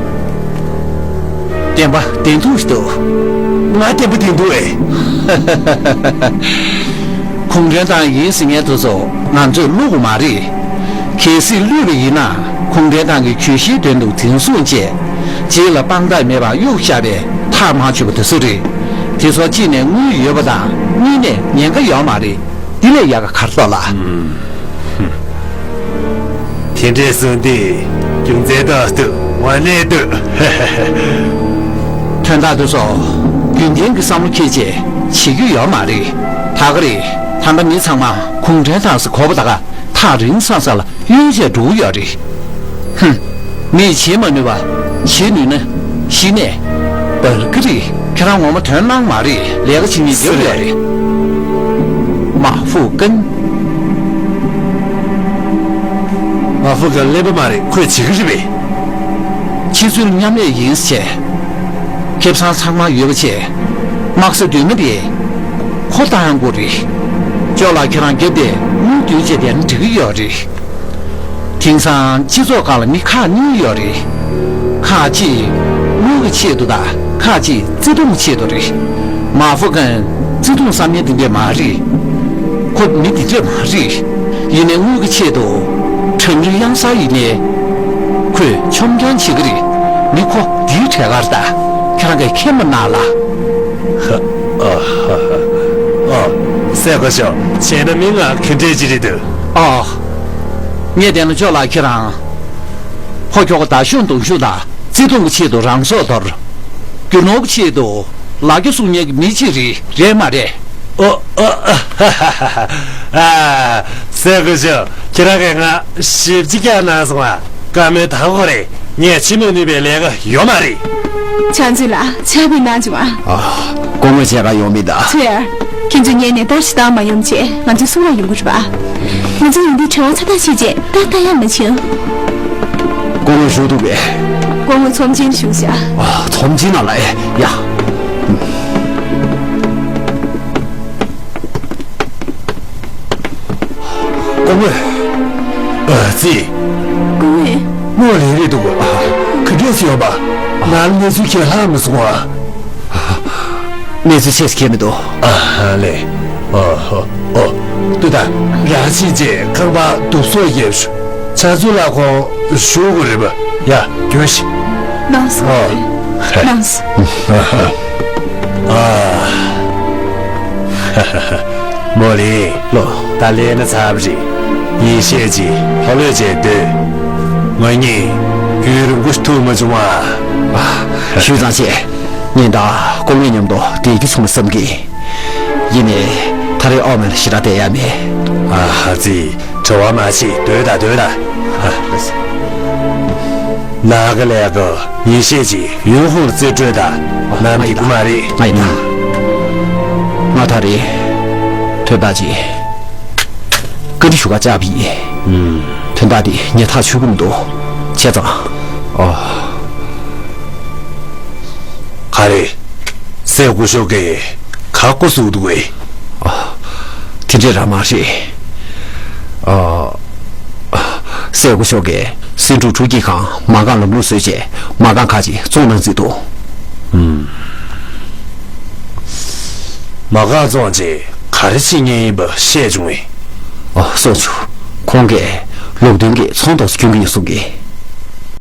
བདེན་པ་བདེན་ཐུག་ཞིག་འདུག་ང་བདེན་པ་བདེན་ཐུག་ཨེ། གུང་ཁྲན་ཏང་ཡིན་ཟེར་མཁན་དེ་ཚོ་ང་ཚོས་བསླུ་དགོས་མ་རེད། གལ་སྲིད་བསླུས་པ་ཡིན་ན། གུང་ཁྲན་ཏང་གི་གྱོད་གཞིའི་དོན་དུ་འཛིན་བཟུང་བྱས། རྗེས་ལ་དཔང་རྟགས་མེད་པར་གཡུག་བཞག་པའི་ཐག་མ་ཆོད་པ་དེ་ཚོ་རེད། དེ་ཚོ་གཅིག་ནས་དངུལ་ཡོད་པ་དང་། གཉིས་ནས་ཉེན་ཁ་ཡོད་མ་རེད། འདི་ལས་ཡག་ག་ག་རེ་འདུག་ལགས། དེ་འདྲས་གསུངས་དུས་རྒྱུ་མཚན་ཏག་ཏག་དངོས་གནས་འདུག་དོན་དག་དེ་ཚོ་རྒྱུན་ལྡན་གྱི་བསམ་བློ་འཁྱེར་བྱས་བྱེད་རྒྱུ་ཡོད་མ་རེད། ད་ག་རེད། ད་ལྟ་མི་ཚང་མ་གུང་ཁྲན་ཏང་ཟེར་གོ་བ་ད་ག་ཐག་རིང་ས་ས་ལ་གཡུག་བྱས་འགྲོ་གི་ཡོད་རེད། ཧུམ། མིས་བྱེད་མ་ནུས་པ་བྱེད་ནུས་ན་གཞི་ནས་འབར་གི་རེད། ཁྱེད་རང་ངོ་མ་དོན་སྣང་མ་རེད། ལས་ཀ་བྱེད་མཁན་རྒྱབ་ཡོད་རེད། མ་ཧྥུ་ཀུན། མ་ཧྥུ་ཀུན་གླེན་པ་མ་རེད། ཁོས་བྱེད་ཀྱི་རེད་པས། ཕྱི་ཚུལ་མཉམ་ལས་ཡིན་ཟེར། ཁེ་བཟང་ཚང་མ་ཡོད་པ་བྱས། དམག་ས་མདུན་མ་དེ་ཁོ་བཏང་དགོས་རེད། ཅོ་ལགས་ཁྱེད་རང་རྒྱབ་དེ་དངུལ་བསྡུས་བྱས་བསྡད་ན་འགྲིག་གི་ཡོད་རེད། དེང་སང་སྤྱི་ཚོགས་ཁག་ལ་མི་ཁག་གཉིས་ཡོད་རེད། ཁག་གཅིག་དངུལ་གྱི་ཆེད་དུ་དང་ཁག་གཅིག་བརྩེ་དུང་གི་ཆེད་དུ་རེད། མ་ཧྥུ་ཀུན་བརྩེ་དུང་བསམ་མཁན་དེ་འདྲས་མ་རེད། ཁོ་མི་དེ་འདྲས་མ་རེད། ཡིན་ནའི་དངུལ་གྱི་ཆེད་དུ་གྲང་རེག་གཡང་གཟར་ཡིན་ནའི་ཁོས་འཆམ་རྐྱང་བྱེད་ཀྱི་རེད། མི་ཁོ་འདིའི་གྲས་ཀར་ད་ཁྱེད་རང་གིས་མཁྱེན་པ་ན་ལ། ཧ། ཨ་ཧ་ཧ། ཨ། སྲས་སྐུ་ཞབས། བྱས་ན་མི་ང་ག་འདྲས་ཅིག་རེད་འདུག་ཨ། ངས་བལྟས་ན་ཅོ་ལགས་ཁྱེད་རང་ཕོ་ཁྱོ་ག་ད་ཤུགས་གདོང་ཤུགས་དང་བརྩེ་དུང་གི་ཆེད་དུ་རང་སྲོག་དོར། རྒྱུ་ནོར་གྱི་ཆེད་དུ་ལ་རྒྱ་སྲུང་མཁན་གྱི་མི་གཅིག་རེད། རེད་མ་རེད། ཨོ་ཨོ། ཨ། སྲས་སྐུ་ཞབས། ཁྱེད་རང་གིས་ང་ཞིབ་ཅིག་བཀྱག་གནང་སོང་ང་། བཀའ་མོལ་དང་པོ་རེད། ངས་བྱེད་མ་ནུས་པའི་ལས་ཀ་ཡོད་མ་རེད། ཆང་ཙི་ལ་ཕྱག་དཔེ་གནང་བྱུང་ཨ། ཨ། སྐུ་ངོ་བྱས་ག་ཡོང་མི་གདའ། ཚེ་ཡར། ཁྱེད་ཚོས་ངེད་ནས་ཏར་ཞིག་བཏང་མ་ཡོང་བྱས་ང་ཚོའི་སྲུང་བར་ཡོང་གི་རེད་པ། ང་ཚོ་ཡིན་དུས་བྲེལ་བ་ཚ་ཐག་ཆད་རྗེས་ཏར་ལྟ་ཡག་མ་བྱུང་། སྐུ་ངོ་བཞུགས་འདུག་པས། སྐུ་ངོ་ཚོམས་ཆེན་བཞུགས་ཤག་ཨ། ཚོམས་ཆེན་ནང་ལ་ཨེ་ཡ། སྐུ་ངོ། ཨ་ཙི། སྐུ་ངོ། དངོས་ལས་རེད་འདུག་ཨ། ག་འདྲས་སེ་ཡོད་པ། ང་ལ་གནས་ཚུལ་ཁྱེད་ལྷག་མི་སོང་ཨ། གནས་ཚུལ་ཆེ་ཞིག་ཁྱེད་མི་འདུག་ཨ་ལེ། ཨོ་ཧོ་ཨོ། ཏུ་ད། རང་ཕྱིན་ཆད་ཁང་པ་རྡུབ་སོགས་ཡེབ་ཤོག་ཆ་ཚུལ་ལ་ཁོང་ཞུ་དགོས་རེད་པ། ཡ་རྒྱུན་ཞིག་ནང་སོང་ཨ། ནང་སོང་། ཨ། མོ་ལི། ལོ། ད་ལས་ན་ཚར་བ་རེད། ཡེ་ཤེས་ཀྱིས་ལྷོད་ལྷོད་བྱས་སྡོད། ང་གཉིས་རྒྱུན་རིང་པོ་ཞིག་ཐུག་མ་བྱུང་ཨ། ཞུས་ཙང་བྱས། ངས་ད་སྐུ་ངོ་མཉམ་དུ་བསྡད་རྒྱུ་བྱུང་བསམ་གི། ཡིན་ནའི་ད་རེས་ཨའོ་མན་ལ་ཞེ་དྲག་བསྡད་ཡ་མེད། ཨ་ཧ་ཙི། བྲེལ་བ་མ་བྱེད་སྡོད་ད་སྡོད་ད། ཨ། ལགས་ཀྱི་ལགས་ཀྱི། ཡེ་ཤེས་ཀྱིས་ཡུན་ཧུང་ལ་རྩིས་སྤྲོད་ད། ནམ་འགྲིག་གི་མ་རེད། ང་ཡིན་ད། ང་ད་རེས་དོན་དག་ཅིག་བཀའ་འདྲི་ཞུ་ག་བཅར་བ་ཡིན། ཨུམ། དོན་དག་འདི་ངས་ཐག་ཆོད་ཀྱི་མི་འདུག་བྱས་ཙང་། ཨོ། ག་རེ། སྲས་སྐུ་ཞབས་ཀྱིས་ག་སྐུ་གཟུགས་འདུག་གས། ཨ། དེ་འདྲས་རང་མ་རེད། ཨ། སྲས་སྐུ་ཞབས་ཀྱིས་སེང་འབྲུག་འབྲུག་རྒྱལ་ཁང་མ་རྐང་ལམ་ལུགས་བཟོས་རྗེས་མ་རྐང་ཁག་ཅིག་བཙོང་གནང་རྩིས་འདུག་ཨུམ། མ་རྐང་བཙོང་རྗེས་ག་རེ་བྱེད་མཁན་ཡིན་པ་བཤད་བྱུང་ངས། ཨ། སོང་ཆུ། ཁོང་གིས་ལུགས་མཐུན་གྱི་ཚོང་ཐོག་སྐྱོན་གྱི་ཡིན་གསུང་གི།